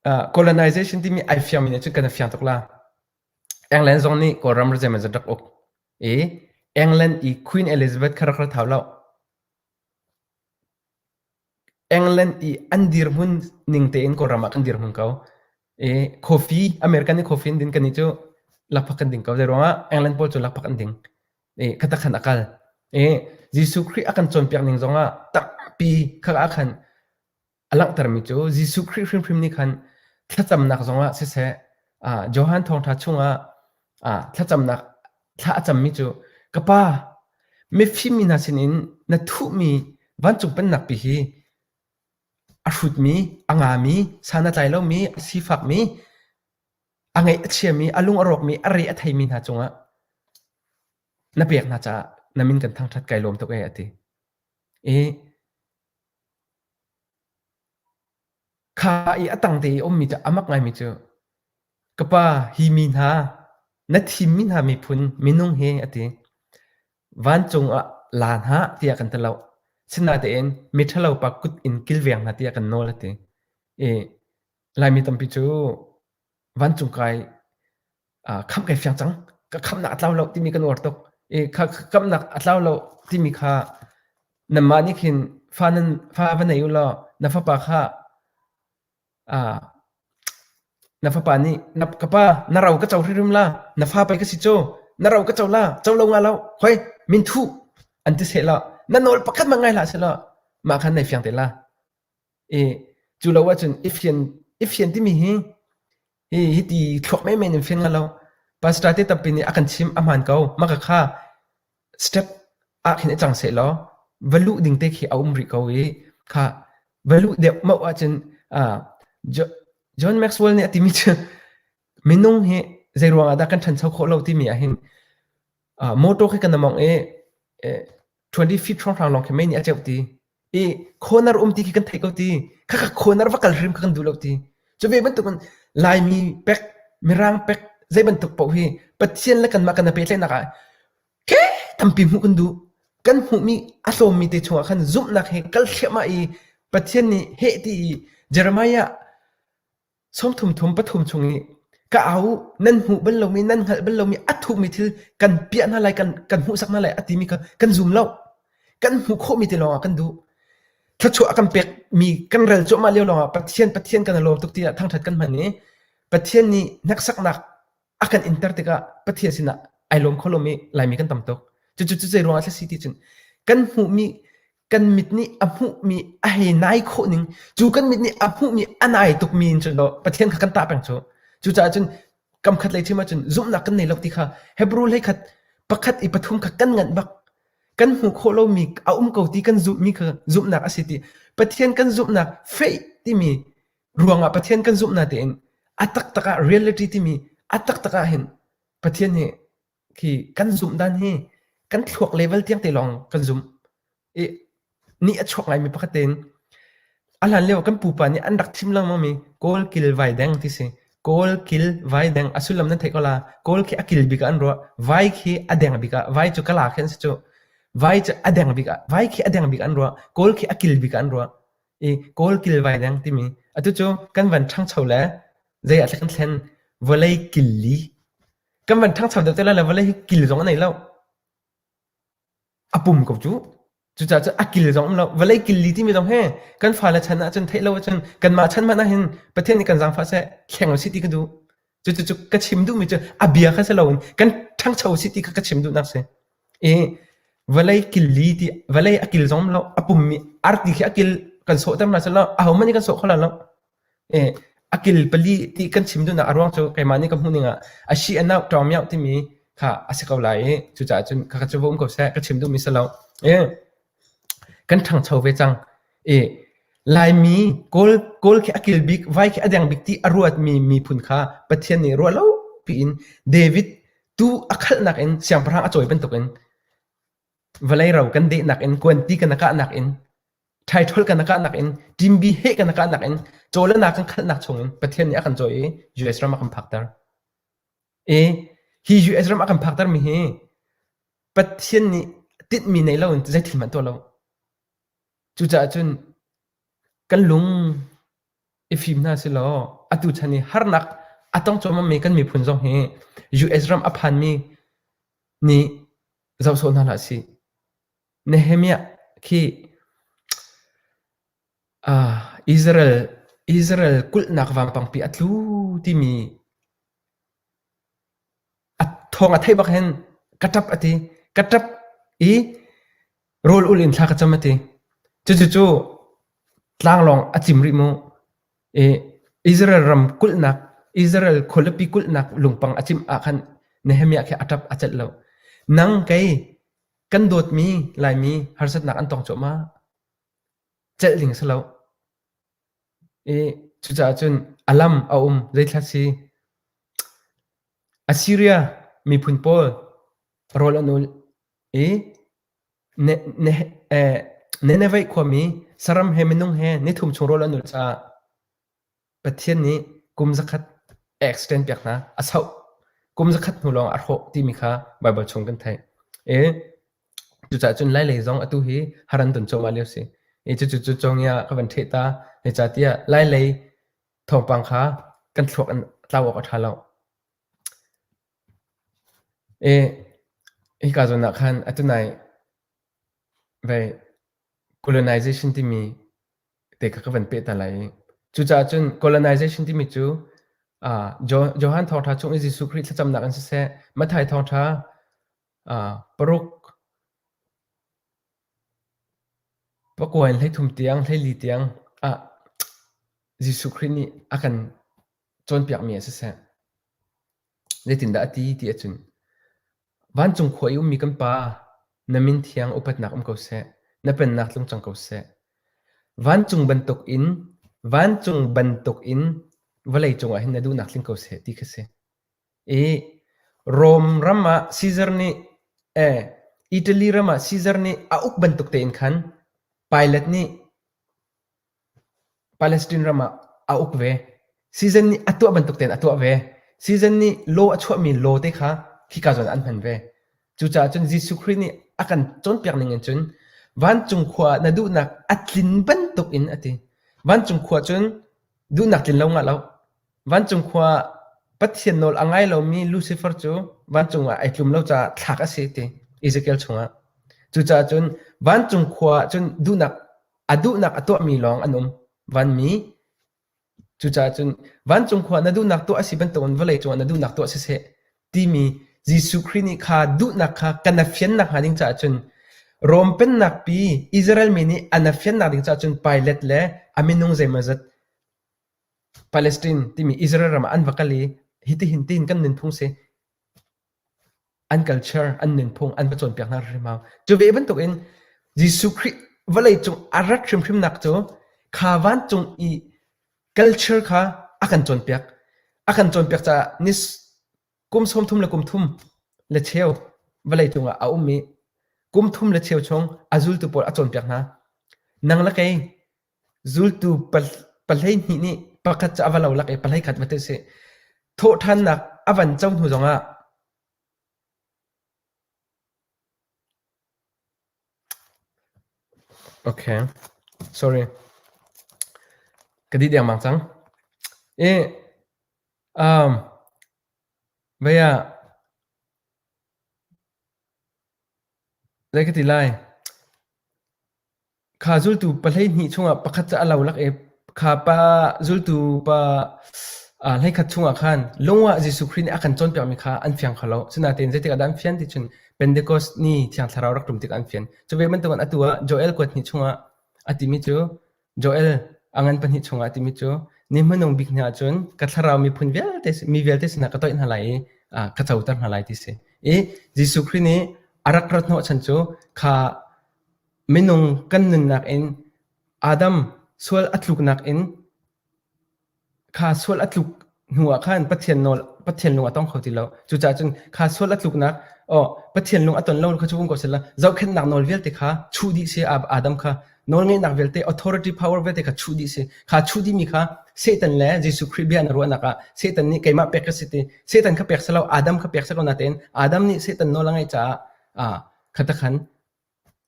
uh, colonization timi ai fiangmi nih cun kan i fiang tuk la. England zong nih Kawlram ram zeimawzat rak uk i England i Queen Elizabeth kha rak ra thau lo. England i an dirhmun ning tein Kawlram ah kan dirhmun ko. I coffee, American i coffee an din kan i cu lakphak kan ding ko. Zei ruangah England pawl cu lakphak an ding. I khatak khan a kal. I Jesuh Khrih a kan cawnpiak ning zongah tampi kha ah khan a langhtermi cu Jesuh Khrih hrimhrim nih khan thlacamnak zongah siseh, ah Johan thawngṭha chungah ah thlacamnak thla a cammi cu ka Pa, mifim mi hna sinin na thuhmi vancung pennak pi hi a hrutmi, a ngami, san a tlai lomi, a sifakmi, a ngaih a chiami, a lung a rawkmi, a re a theimi hna cungah na pek hna caah na min kan thangṭhat kai lawm tuk ee a ti. I Kha i a tangte i a ummi cu a mak ngaimi cu, Ka pa, hi mi hna, na thimmi hna miphun minung hi, a ti. Vancung ah la hna tiah kan ti lo. Sinain miṭhalopa kut in kilveng hna tiah kan nawl, a ti. I Laimi tampi cu vancung kai khamh kai fiang cang. Ka khamhnak a tlau lo timi kan uar tuk. I kha khamhnak a tlau lo timi kha nanmah nih khin fa nan fa va nei u law na fapa kha na fapa nih na ka pa na ro ka co hrimhrim la na fa pei ka si cu na ro ka co la co lo nga lo hoi min thu an ti seh law na nawl pakhat hmanh ngai hlah seh law mah khan nai fiang te la. I cu lo ahcun i fian i fian timi hi Hi hiti thluak menmen in fian lo. Pastor te tampi nih a kan chim a hmaan ko. Mah ka kha step ah khin i cang seh law va luh ding te khi a um rih ko i kha va luh deuh mauh ahcun ah John Maxwell nih a timi cu minung hi zei ruang ah dah kan ṭhancho khawh lo timi ah hin motor khi kan mong i 20 feet hrawnghrang lawng khi mei nih a ceuh ti. I corner um ti khi kan theih ko ti. Khakha corner va kal hrim kha kan duh lo ti. Cu ve bantukin Laimi pek, Mirang pek, zei bantuk paoh hi Pathian le kanmah kan i pehtlaihnak ah ke tampi hmuh kan duh. Kan hmuhmi a tlawmmi te chungah khan zumhnak he kal thliahmah i Pathian nih heh ti i Jeremiah 33 pathum chung i ka au nan hmuh bal lomi nan hngalh bal lomi a thuhmi thil kan piah hna lai kan kan hmuhsak hna lai a timi kha kan zum lo kan hmuh khawhmi te lawngah kan duh thluachuah a kan pekmi kan rel cuahmah lio lawngah Pathian Pathian kan i lawm tuk tiah thangṭhat kan hman i Pathian nih hneksaknak a kan inter tikah Pathian sinah ai lawm kho lomi Laimi kan tam tuk. Cucu cu zei ruangah si ti cun kan hmuhmi kan mit nih a hmuhmi a hei nai khawh ning cu kan mit nih a hmuhmi a nai tukmi in cun Pathian kha kan tah peng cu. Cucaah cun kam khat lei chim ahcun zumhnak kan nei lo ti kha Hebrew hlei khat pakhat i pathum kha kan nganh bak. Kan hmuh khawh lomi a um ko ti kan zumhmi kha zumhnak a si ti. Pathian kan zumhnak faith timi ruangah Pathian kan zumh natein a taktak ah reality timi a taktak ah hin Pathian hi khi kan zumh dan hi kan thluak level tiang te lawng kan zumh i ni a chuak ngaimi pakhat tein a hlan lio kan pupa nih an rak chim lengmang mi kawl kil vai deng ti si kawl kil vai deng a sullam nan theih ko la kawl khi a kil bik ah an ruah vai khi a deng bik ah vai cu kala khi an si cu vai cu a deng bik ah vai khi a deng bik an ruah kawl khi a kil bik ah an ruah i Kawl kilvai deng timi atu cu kan van ṭhangcho le zei ah kan thlen vawlei killi kan van ṭhangcho deuh te lai le vawlei hi kil zong a nei lo a pum ko cu cucaah cun a kil zong um lo vawlei killi timi zong he kan fale chan ahcun theih lo ahcun kanmah chan hmanh ahhin Pathian nih kan zaangfah seh thleng usih ti ka duh cucu cu ka chim duhmi cu a bia kha si loin kan ṭhangcho usih ti kha ka chim duhnak si I vawlei killi ti vawlei a kil zong lo a pummi arti khi a kil kan sawhter hna selaw ahohmanh nih kan sawh kho lai lo. I a kil pali ti kan chim duhnak a ruang cu keimah nih ka hmuh ning ah a si a nauh ṭawng timi kha a si ko lai i cucaah cun khakha cu va um ko seh ka chim duhmi si lo. I kan ṭhangcho ve cang. I Laimi Kawl Kawl khi a kil bik, vai khi a deng bik ti a ruatmi miphun kha Pathian nih ruah lo piin David tu a khalhnak in siangpahrang a cawi bantukin vawlei ro kan dehnak in kuanti kan kahnak in ṭhaithol kan kahnak in ṭimbi heh kan kahnak in caw le na kan khalhnak chungin Pathian nih a kan cawi i US ram a kan phakter. I hi US ram a kan phakter mi hi Pathian nih tinhmi nei loin zei thil hmanh tuah lo. Cucaah cun kan lung i fim hna silaw atu chan i harnak a tong cuahmahmi kan miphun zong hi US ram a phanmi nih zoh sawh hna hlah sih. Nehemiah khi Israel Israel kulhnak vampangpi a tlu timi a thawng a theih bak hin ka ṭap a ti. Ka ṭap i rawl ul in thla ka cam a ti. Cucu tlanglawng a cim rih mu. I Israel ram kulhnak, Israel khualipi kulhnak lungpang a cimh ah khan Nehemiah khi a ṭap a celh lo. Nang kei kan dawtmi Laimi harsatnak an tong cuahmah. Celh ding a si lo. I cucaah cun a lam a um zeithla si. Assyria miphun pawl rawl an ul i Nineveh khuami saram he minung he nithum chung rawl an ulh caah Pathian nih kum zakhat a extend piak hna. A sauh. Kum zakhat hnu lawng ah a hrawh timi kha Baibal chung kan theih. I cucaah cun Lailei zong atu hi har an ton cuahmah lio si. I cucu cu cawngia ka van ṭheh ta. Zeicahtiah Lailei thawngpang kha kan thluak in tlau awk a ṭha lo. I hika zawn ah khan atu nai vei colonization timi te kha ka van peh ta lai i cucaah cun colonization timi cu uh, Johan thawngṭha chung i Jesuh Khrih thlacamnak in siseh, Matthai thawngṭha uh, paruk pakua in 13 tiang 14 tiang ah Jesuh Khrih nih a kan cawnpiakmi ah siseh, zeitindah a ti ti ahcun vancung khua i ummi kan Pa, na min thiang upatnak um ko seh, na pennak tlung cang ko seh. Vancung bantuk in vancung bantuk in vawlei cungah hin na duhnak tling ko seh ti kha si. I Rom ram ah Caesar nih eh Italy ram ah Caesar nih a uk bantuk tein khan Pilate nih Palestine ram ah a uk ve. Season nih a tuah bantuk tein a tuah ve. Season nih law a chuahmi law te kha khika zawn ah an hman ve. Cucaah cun Jesuh Khrih nih a kan cawnpiak ning in cun vancung khua ah na duhnak a tlin bantuk in a ti. Vancung khua cun duhnak tlin lo ngah lo. Vancung khua ah Pathian nawl a ngai lomi Lucifer cu vancung ah ai tlum lo caah thlak a si ti Ezekiel chungah. Cucaah cun vancung khua ah cun duhnak a duhnak a tuahmi lawng an um. Vanmi cucaah cun vancung khua na duhnak tuah a si bantukin vawlei cungah na duhnak tuah siseh timi Jesuh Khrih nih kha duhnak kha kan a fiannak hnga ding caah cun Rom pennak pi Israel mi nih an a fiannak ding caah cun Pilate le a minung zeimawzat Palestine timi Israel ram ah an va kal i hitihin tihin kan nunphung si an culture, an nunphung an va cawnpiak hna hrim hau. Cu ve bantukin Jesuh Khrih vawlei cung a rat hrimhrimnak cu kha vancung i culture kha a kan cawnpiak. A kan cawnpiak caah ni kum 33 le kum thum le cheu vawlei cungah a um i kum thum le cheu chung a zultu pawl a cawnpiak hna. Nang le kei Zultu 12 nih pakhat cu a va lo lak i pahlei khat va ti sih. Thawhṭhannak a van co hnu zongah Okay. Sorry. Ka dih dengmang cang. I um, vei ah zei ka ti lai? Kha zultu 12 chungah pakhat cu a lo lak i kha pa zultu pa 11 chungah khan lung ah Jesuh Khrih nih a kan cawnpiakmi kha an fiang kho lo. Asinain zeitik ah dah an fian ti cun Pentecost ni Thiang Thlarau rak ṭum tikah an fian. Cu ve bantukin atu ah Joel kuat hnih chungah a timi cu Joel a ngan pahnih chungah a timi cu ni hmanung bik hna ahcun ka thlarau miphun vialte mi vialte sinah ka toih hna lai i ka coter hna lai ti si. I Jesuh Khrih nih a rak rat hnawhchan cu kha Minung kan nunnak in Adam sual a tluknak in kha sual a tluk hnu ah khan Pathian nawl Pathian lung a tong kho ti lo. Cucaah cun kha sual a tluknak oh Pathian lung a ton lo kha cu vung ko sehla zohkhenhnak nawl vialte kha chuh dih si Adam kha nawlngeihnak vialte authority power vialte kha chuh dih si. Kha chuh dihmi kha Satan le Jesuh Khrih bia na ruahnak ah Satan nih keimah pek ka si ti Satan kha pek selo Adam kha pek selo natein Adam nih Satan nawl a ngaih caah ah kha khan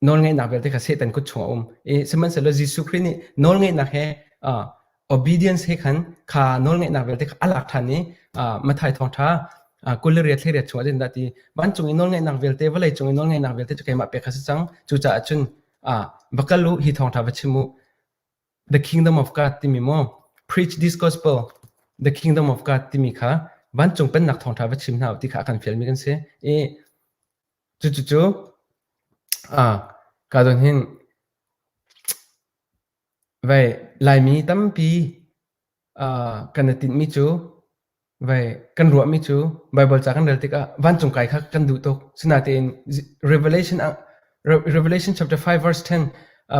Nawlngeihnak vialte kha Satan kut chungah a um. I sihmanhsehlaw Jesuh Khrih nih nawlngeihnak he uh, obedience he khan kha nawlngeihnak vialte kha a lak ṭhan i uh, Matthai thawngṭha uh, 28 thleiriat chungah zeitindah ti vancung i nawlngeihnak vialte vawlei cung i nawlngeihnak vialte cu keimah pek kha si cang. Cucaah cun uh, va kal u hi thawngṭha va chim u. The kingdom of God timi maw preach this gospel the kingdom of God timi kha vancung pennak thawngṭha va chim hna u ti kha a kan fialmi kan si. I cucu ka zawn hin vei Laimi tampi kan i tinhmi cu Vei, kan ruahmi cu Baibal ca kan rel tikah vancung kai kha kan duh tuk. Sinain Revelation ah Revelation chapter 5 verse 10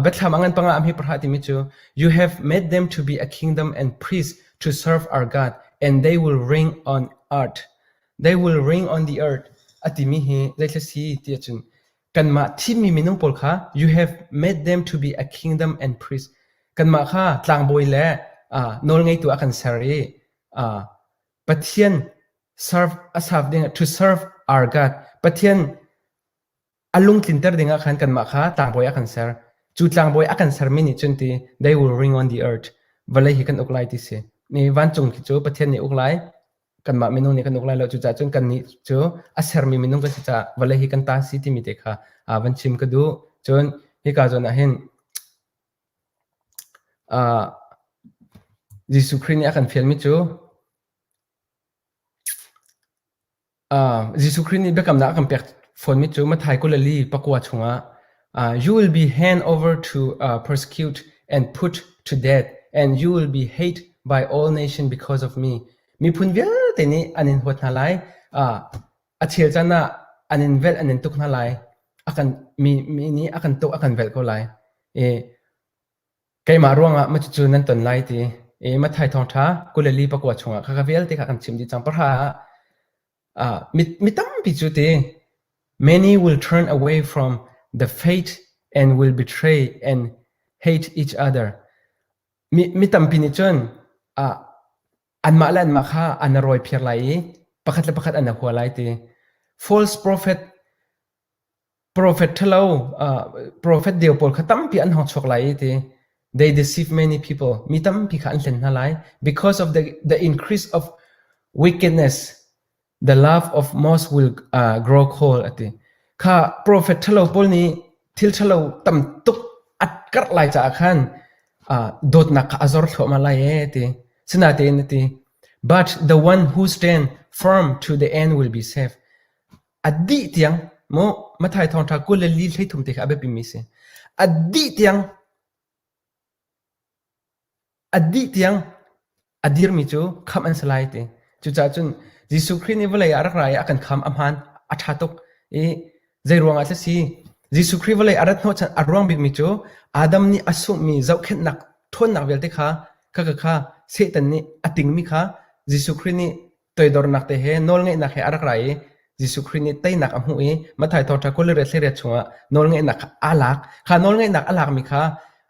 Biathlam a ngan panga am hi pahra timi cu You have made them to be a kingdom and priests to serve our God and they will reign on earth. They will reign on the earth a timi hi zeithla si ti ahcun kanmah thimmi minung pawl kha you have made them to be a kingdom and priests. Kanmah kha tlangbawi le nawlngeitu a kan ser i Pathian serve a serve ding to serve our God Pathian a lungtlinter ding ah khan kanmah kha tlangbawi a kan ser. Cu tlangbawi a kan sermi nih cun ti they will ring on the earth vawlei hi kan uk lai ti si. Ni vancung khi cu Pathian nih uk lai kanmah minung nih kan uk lai lo cucaah cun kannih cu a sermi minung kan si caah vawlei hi kan ta si timi te kha van chim ka duh. Cun hika zawn ah hin Jesuh Khrih nih a kan fialmi cu Jesuh Khrih nih biakamnak a kan pek fawnmi cu Matthai 24 pakua chungah You will be hand over to persecute and put to death and you will be hated by all nations because of me. Miphun vialte nih an in huat hna lai. A chel caan ah an in velh an in tuk hna lai. A kan mi mi nih a kan tuk a kan velh ko lai. I keimah ruangah ma cucu nan ton lai ti. I Matthai thawngṭha 24 pakua chungah khakha vialte kha kan chim dih cang. Pahra ah mi, mi tampi cu ti many will turn away from the faith and will betray and hate each other. Mi, mi tampi nih cun ah anmah le anmah kha an i rawiphiar lai i pakhat le pakhat an i hua lai ti. False prophet prophet ṭhalo uh, prophet deu pawl kha tampi an hong chuak lai i ti. They deceive many people. Mi tampi kha an hlen hna lai. Because of the, the increase of wickedness, the love of most will uh, grow cold ati. Kha prophet ṭhalo pawl nih thil ṭhalo tam tuk a karh lai caah khan uh, dawtnak kha a zor thluahmah lai ee ti. Sinain a ti. But the one who stand firm to the end will be saved. A dih tiang mu Matthai thawngṭha 20 le li 33 te kha a biapimi si. A dih tiang A dih tiang a dirmi cu khamh an si lai ti. Cucaah cun Jesuh Khrih nih vawlei ah a rak ra i a kan khamh a hmaan, a ṭha tuk i zei ruangah dah si? Jesuh Khrih vawlei a rat hnawhchan a ruang bikmi cu Adam nih a sunghmi zohkhenhnak ṭhawnnak vialte kha kha kha Satan nih a tingmi kha Jesuh Khrih nih toidornak te he nawlngeihnak he a rak ra i Jesuh Khrih nih teinak a hmuh i Matthai thawngṭha 28 hlei chungah nawlngeihnak kha aa lak. Kha nawlngeihnak a lakmi kha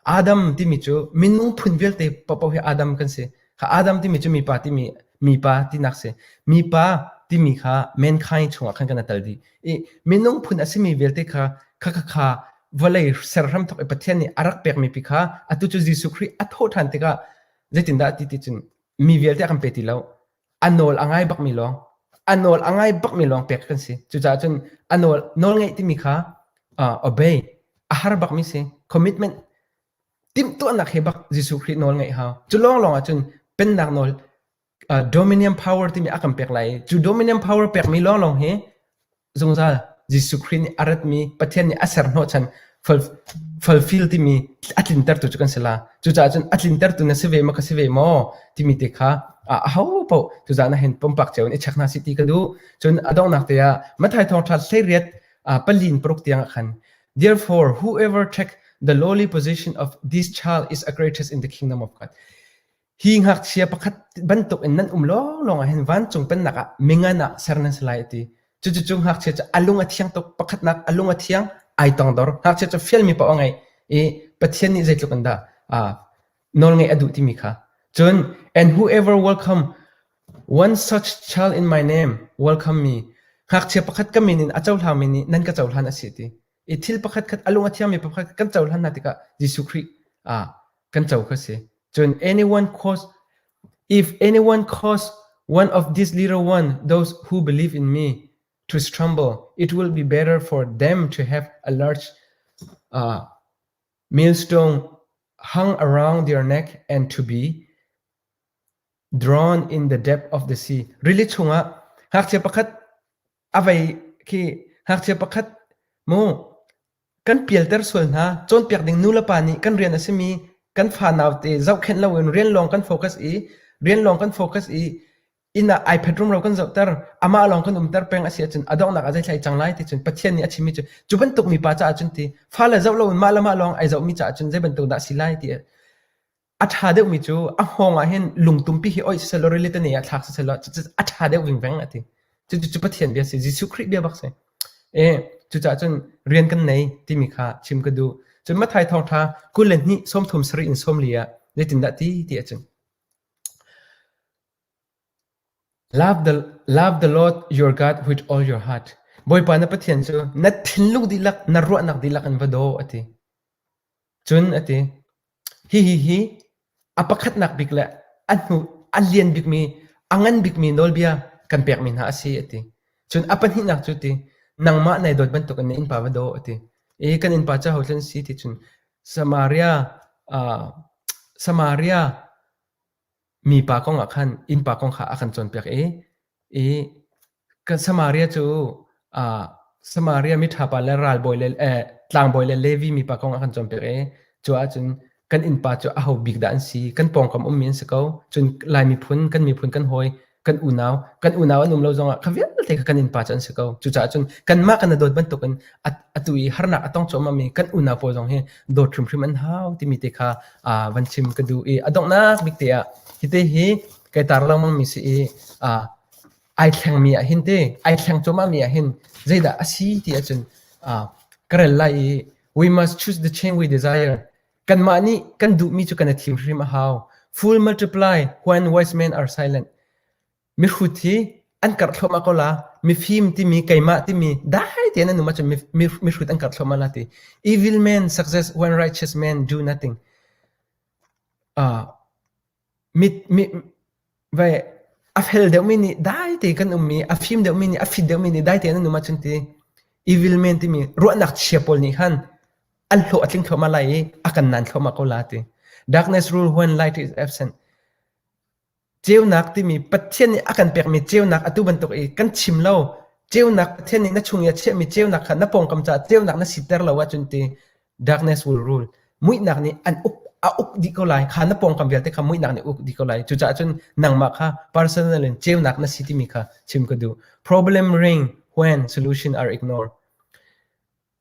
Adam timi cu minung phun vialte paohpaoh hi Adam kan si. Kha Adam timi cu mipa timi mipa tinak si. Mipa timi kha mankind chungah khan kan i tel dih. I minung phun a simi vialte kha kha kha kha vawlei ser hramthawk i Pathian nih a rak pekmi pi kha atu cu Jesuh Khrih a thawh ṭhan tikah zeitindah ti ti cun mi vialte a kan pe ti lo. A nawl a ngai bakmi lawng a nawl a ngai bakmi lawng pek kan si. Cucaah cun a nawl nawlngaih timi kha uh, obey a har bakmi si. Commitment timhtuahnak he bak Jesuh Khrih nawl ngaih hau. Cu lawng lawng ahcun pennak nawl uh, dominion power timi a kan pek lai i cu dominion power pekmi lawng lawng hi Zungzal Jesuh Khrih nih a ratmi Pathian nih a ser hnawhchan fulfill timi a tlintertu cu kan si la. Cucaah cun a tlintertu na si ve maw ka si ve maw timi te kha aho paoh tuzaan ah hin pumpak cio in i check hna sih ti ka duh. Cun a donghnak te ah Matthai thawngṭha 18 palin paruk tiang ah khan Therefore whoever take the lowly position of this child is a greatest in the kingdom of God. Hi ngakchia pakhat bantuk in nan um lawnglawng ah hin vancung pennak ah mingan ah ser nan si lai a ti. Cucu ngakchia cu a lung a thiang tuk. Pakhatnak a lung a thiang, ai tongdor. Ngakchia cu fialmi paoh a ngei i Pathian nih zeitluk in dah nawlngeih a duh timi kha. Cun and whoever welcome one such child in my name welcome me. Ngakchia pakhat ka min in a cohlangmi nih nan ka cohlan a si ti. I thil pakhat khat a lung a thiangmi pakhat kan cohlan hna tikah Jesuh Khrih kan co kha si. Cun anyone cause if anyone cause one of these little one those who believe in me to stumble, it will be better for them to have a large uh, millstone. hung around their neck and to be drawn in the depth of the sea. Rili chungah ngakchia pakhat a vei khi ngakchia pakhat mu kan pialter sual hna. Cawnpiak ding nulepa nih kan rian a simi kan fa naute zohkhenh loin rian lawng kan focus i rian lawng kan focus i inn ah iPad rumro kan zohter amah lawng kan umter peng a si ahcun a donghnak ah zeithlai cang lai ti cun Pathian nih a chimmi cu cu bantuk mipa caah cun ti fale zoh loin mah le mah lawng ai zohmi caah cun zei bantuk dah si lai ti a ṭha deuhmi cu a hngawng ah hin lungtumpi hi oih siseh law rili tane ah thlak siseh law a ṭha deuh vingveng a ti. Cucu Pathian bia si, Jesuh Khrih bia bak si. E, cucaah cun rian kan nei timi kha chim ka duh. Cun Matthai thawngṭha 22 37 in 40 ah zeitindah ti ti ahcun Love the, love the Lord your God with all your heart. Bawipa na Pathian cu na thinlung dihlak, na ruahnak dihlak in va daw a ti. Cun a ti, hihi hi a pakhatnak bik le a hnu a lian bikmi, a ngan bikmi nawlbia kan pekmi hna a si a ti. Cun a pahnihnak cu ti, nangmah nai dawt bantukin na innpa va daw a ti. I kan innpa cu ahohlan si ti cun Samaria, uh, Samaria mipa kong ah khan innpa kong kha a kan cawnpiak i i kan Samaria cu uh, Samaria miṭhapa le ralbawi le eh, tlangbawi le Levi mipa kong a kan cawnpiak i cu ahcun kan innpa cu aho bik dah an si kan pawngkam ummi an si ko cun Lai miphun kan miphun kan hawi kan unau kan unau an um lo zongah kha vialte kha kan innpa cu an si ko cucaah cun kanmah kan i dawt bantukin atu i harnak a tong cuahmahmi kan unau pawl zong hi dawt hrimhrim an hau timi te kha van chim ka duh i a donghnak bik te ah hite hi kai tar lengmangmi si i ai thlengmi ah hin te ai thleng cuahmahmi ah hin zeidah a si ti ahcun ka rel lai i we must choose the change we desire Kanmah nih kan duhmi cu kan i thim hrim a hau. Full multiply when wise men are silent. Mihrut hi an karh thluahmah ko la. Mifim timi keimah timi dai tein an um ahcun mihrut an karh thluahmah la ti. Evil men success when righteous men do nothing. Uh, mi, mi, Vai a fel deuhmi nih dai te kan ummi, a fim deuhmi nih a fit deuhmi nih dai tein an um ahcun ti evil men timi ruahnak chia pawl nih khan an hlawh a tling thluahmah lai i a kan naan thluahmah ko la ti. Darkness rule when light is absent. Ceunak timi Pathian nih a kan pekmi ceunak atu bantuk i kan chim lo ceunak Pathian nih na chung i a chiahmi ceunak kha na pawngkam caah ceunak na siter lo ahcun ti Darkness will rule. Muihnak nih an uk a uk dih ko lai. Kha na pawngkam vialte kha muihnak nih uk dih ko lai. Cucaah cun nangmah kha personal in ceunak na si timi kha chim ka duh. Problem ring when solution are ignored.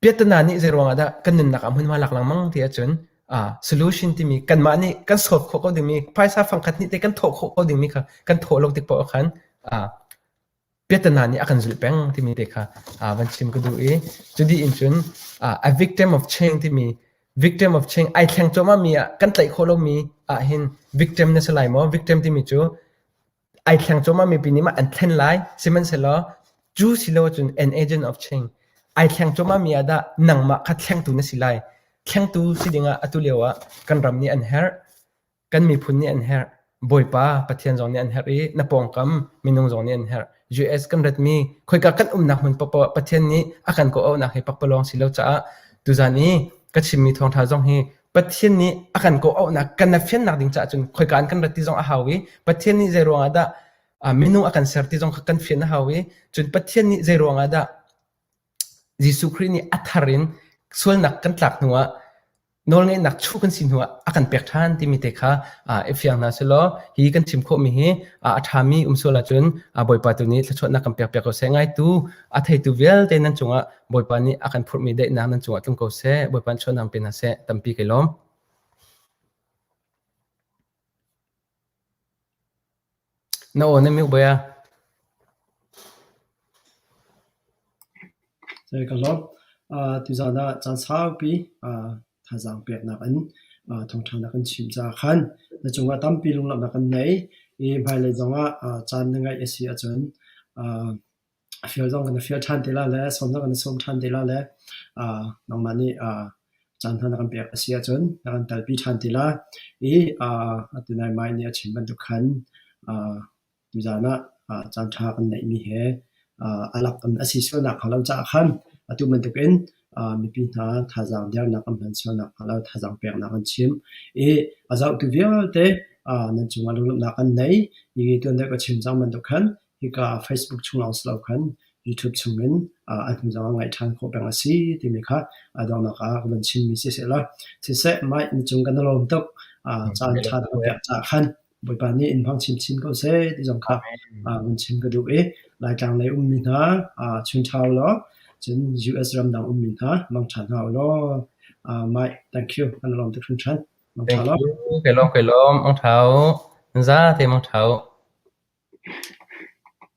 Piahtana nih zei ruangah dah kan nunnak ah hmunhma lak lengmang ti ahcun ah solution timi kanmah nih kan solve khawh ko dingmi phaisa fangkhat hnih te kan thawh khawh ko dingmi kha kan thawh lo tik paoh khan ah piahtana nih a kan zulh peng timi te kha van chim ka duh i cudi in cun a victim of change timi victim of change ai thleng cuahmah mi ah kan tlaih khawh lomi ah hin victim na si lai maw victim timi cu ai thleng cuahmah mi pi nih mah an thlen lai sihmanhsehlaw cu si lo cun an agent of change ai thleng cuahmah mi ah dah nangmah kha thlengtu na si lai thlengtu si dingah atu lio ah kan ram nih an herh Kan miphun nih an herh. Bawipa Pathian zong nih an herh i na pawngkam minung zong nih an herh. US kan ratmi khoika kan umnak hmun paohpaoh ah Pathian nih a kan kawh-auhnak hi pakpalawng si lo caah tuzan i ka chimmi thawngṭha zong hi Pathian nih a kan kawh-auhnak kan fiannak ding caah cun khoika in kan rat ti zong a hau i Pathian nih zei ruangah dah minung a kan ser ti zong kha kan fian a hau i cun Pathian nih zei ruangah dah Jesuh Khrih nih a thar in sualnak kan tlak hnuah nawlngeihnak chuh kan si hnuah a kan pek ṭhan timi te kha i fiang hna selaw hi kan chim khawhmi hi a ṭhami um sual ahcun Bawipa tu nih thluachuahnak kan pek piak ko seh. Ngaitu a theitu vialte nan cungah Bawipa nih a kan phurhmi daihnak nan cungah tlung ko seh. Bawipa nih chuahnak pe hna seh. Tampi kai lawm. Na aw na mute boi a. Zei ka lawm. Tuzaan ah caan saupi thazaang peknak in thawngṭha na kan chimh caah khan na cungah tampi lunglawmhnak kan nei i hmailei zongah caan na ngeih a si ahcun a fial zong kan fial ṭhan te lai le sawm zong kan sawm ṭhan te lai le nangmah nih caan hna na kan pek a si ahcun na kan telpi ṭhan te lai i atu nai Mai nih a chim bantuk khan tuzaan ah caan ṭha kan neihmi he a lak in a si sualnak hnga lo caah khan atu bantukin. Mipi hna thazaang dernak an hman sual nakhnga lo thazaang peknak an chim i a zohtu vialte nan cungah lunglawmhnak an nei. Hi tuan deuh ka chim cang bantuk khan hika Facebook chung lawng si lo khan YouTube chungin a hnu zong ah ngaih ṭhan khawh peng a si timi kha a donghnak ah ka van chimmi si seh law siseh Mike na cung kan i lawm tuk. Caan ṭha na kan pek caah khan Bawipa nih in hmang chinchin ko seh ti zong kha vun chim ka duh i Laitlang lei ummi hna chun ṭha u law cun US ramdang ummi hna mang ṭha hna u law Mike thank you kan i lawm tuk hringhran. Mang ṭha Thank law. you. Kai lawm kai lawm. Mang ṭha u. Za te mang ṭha u.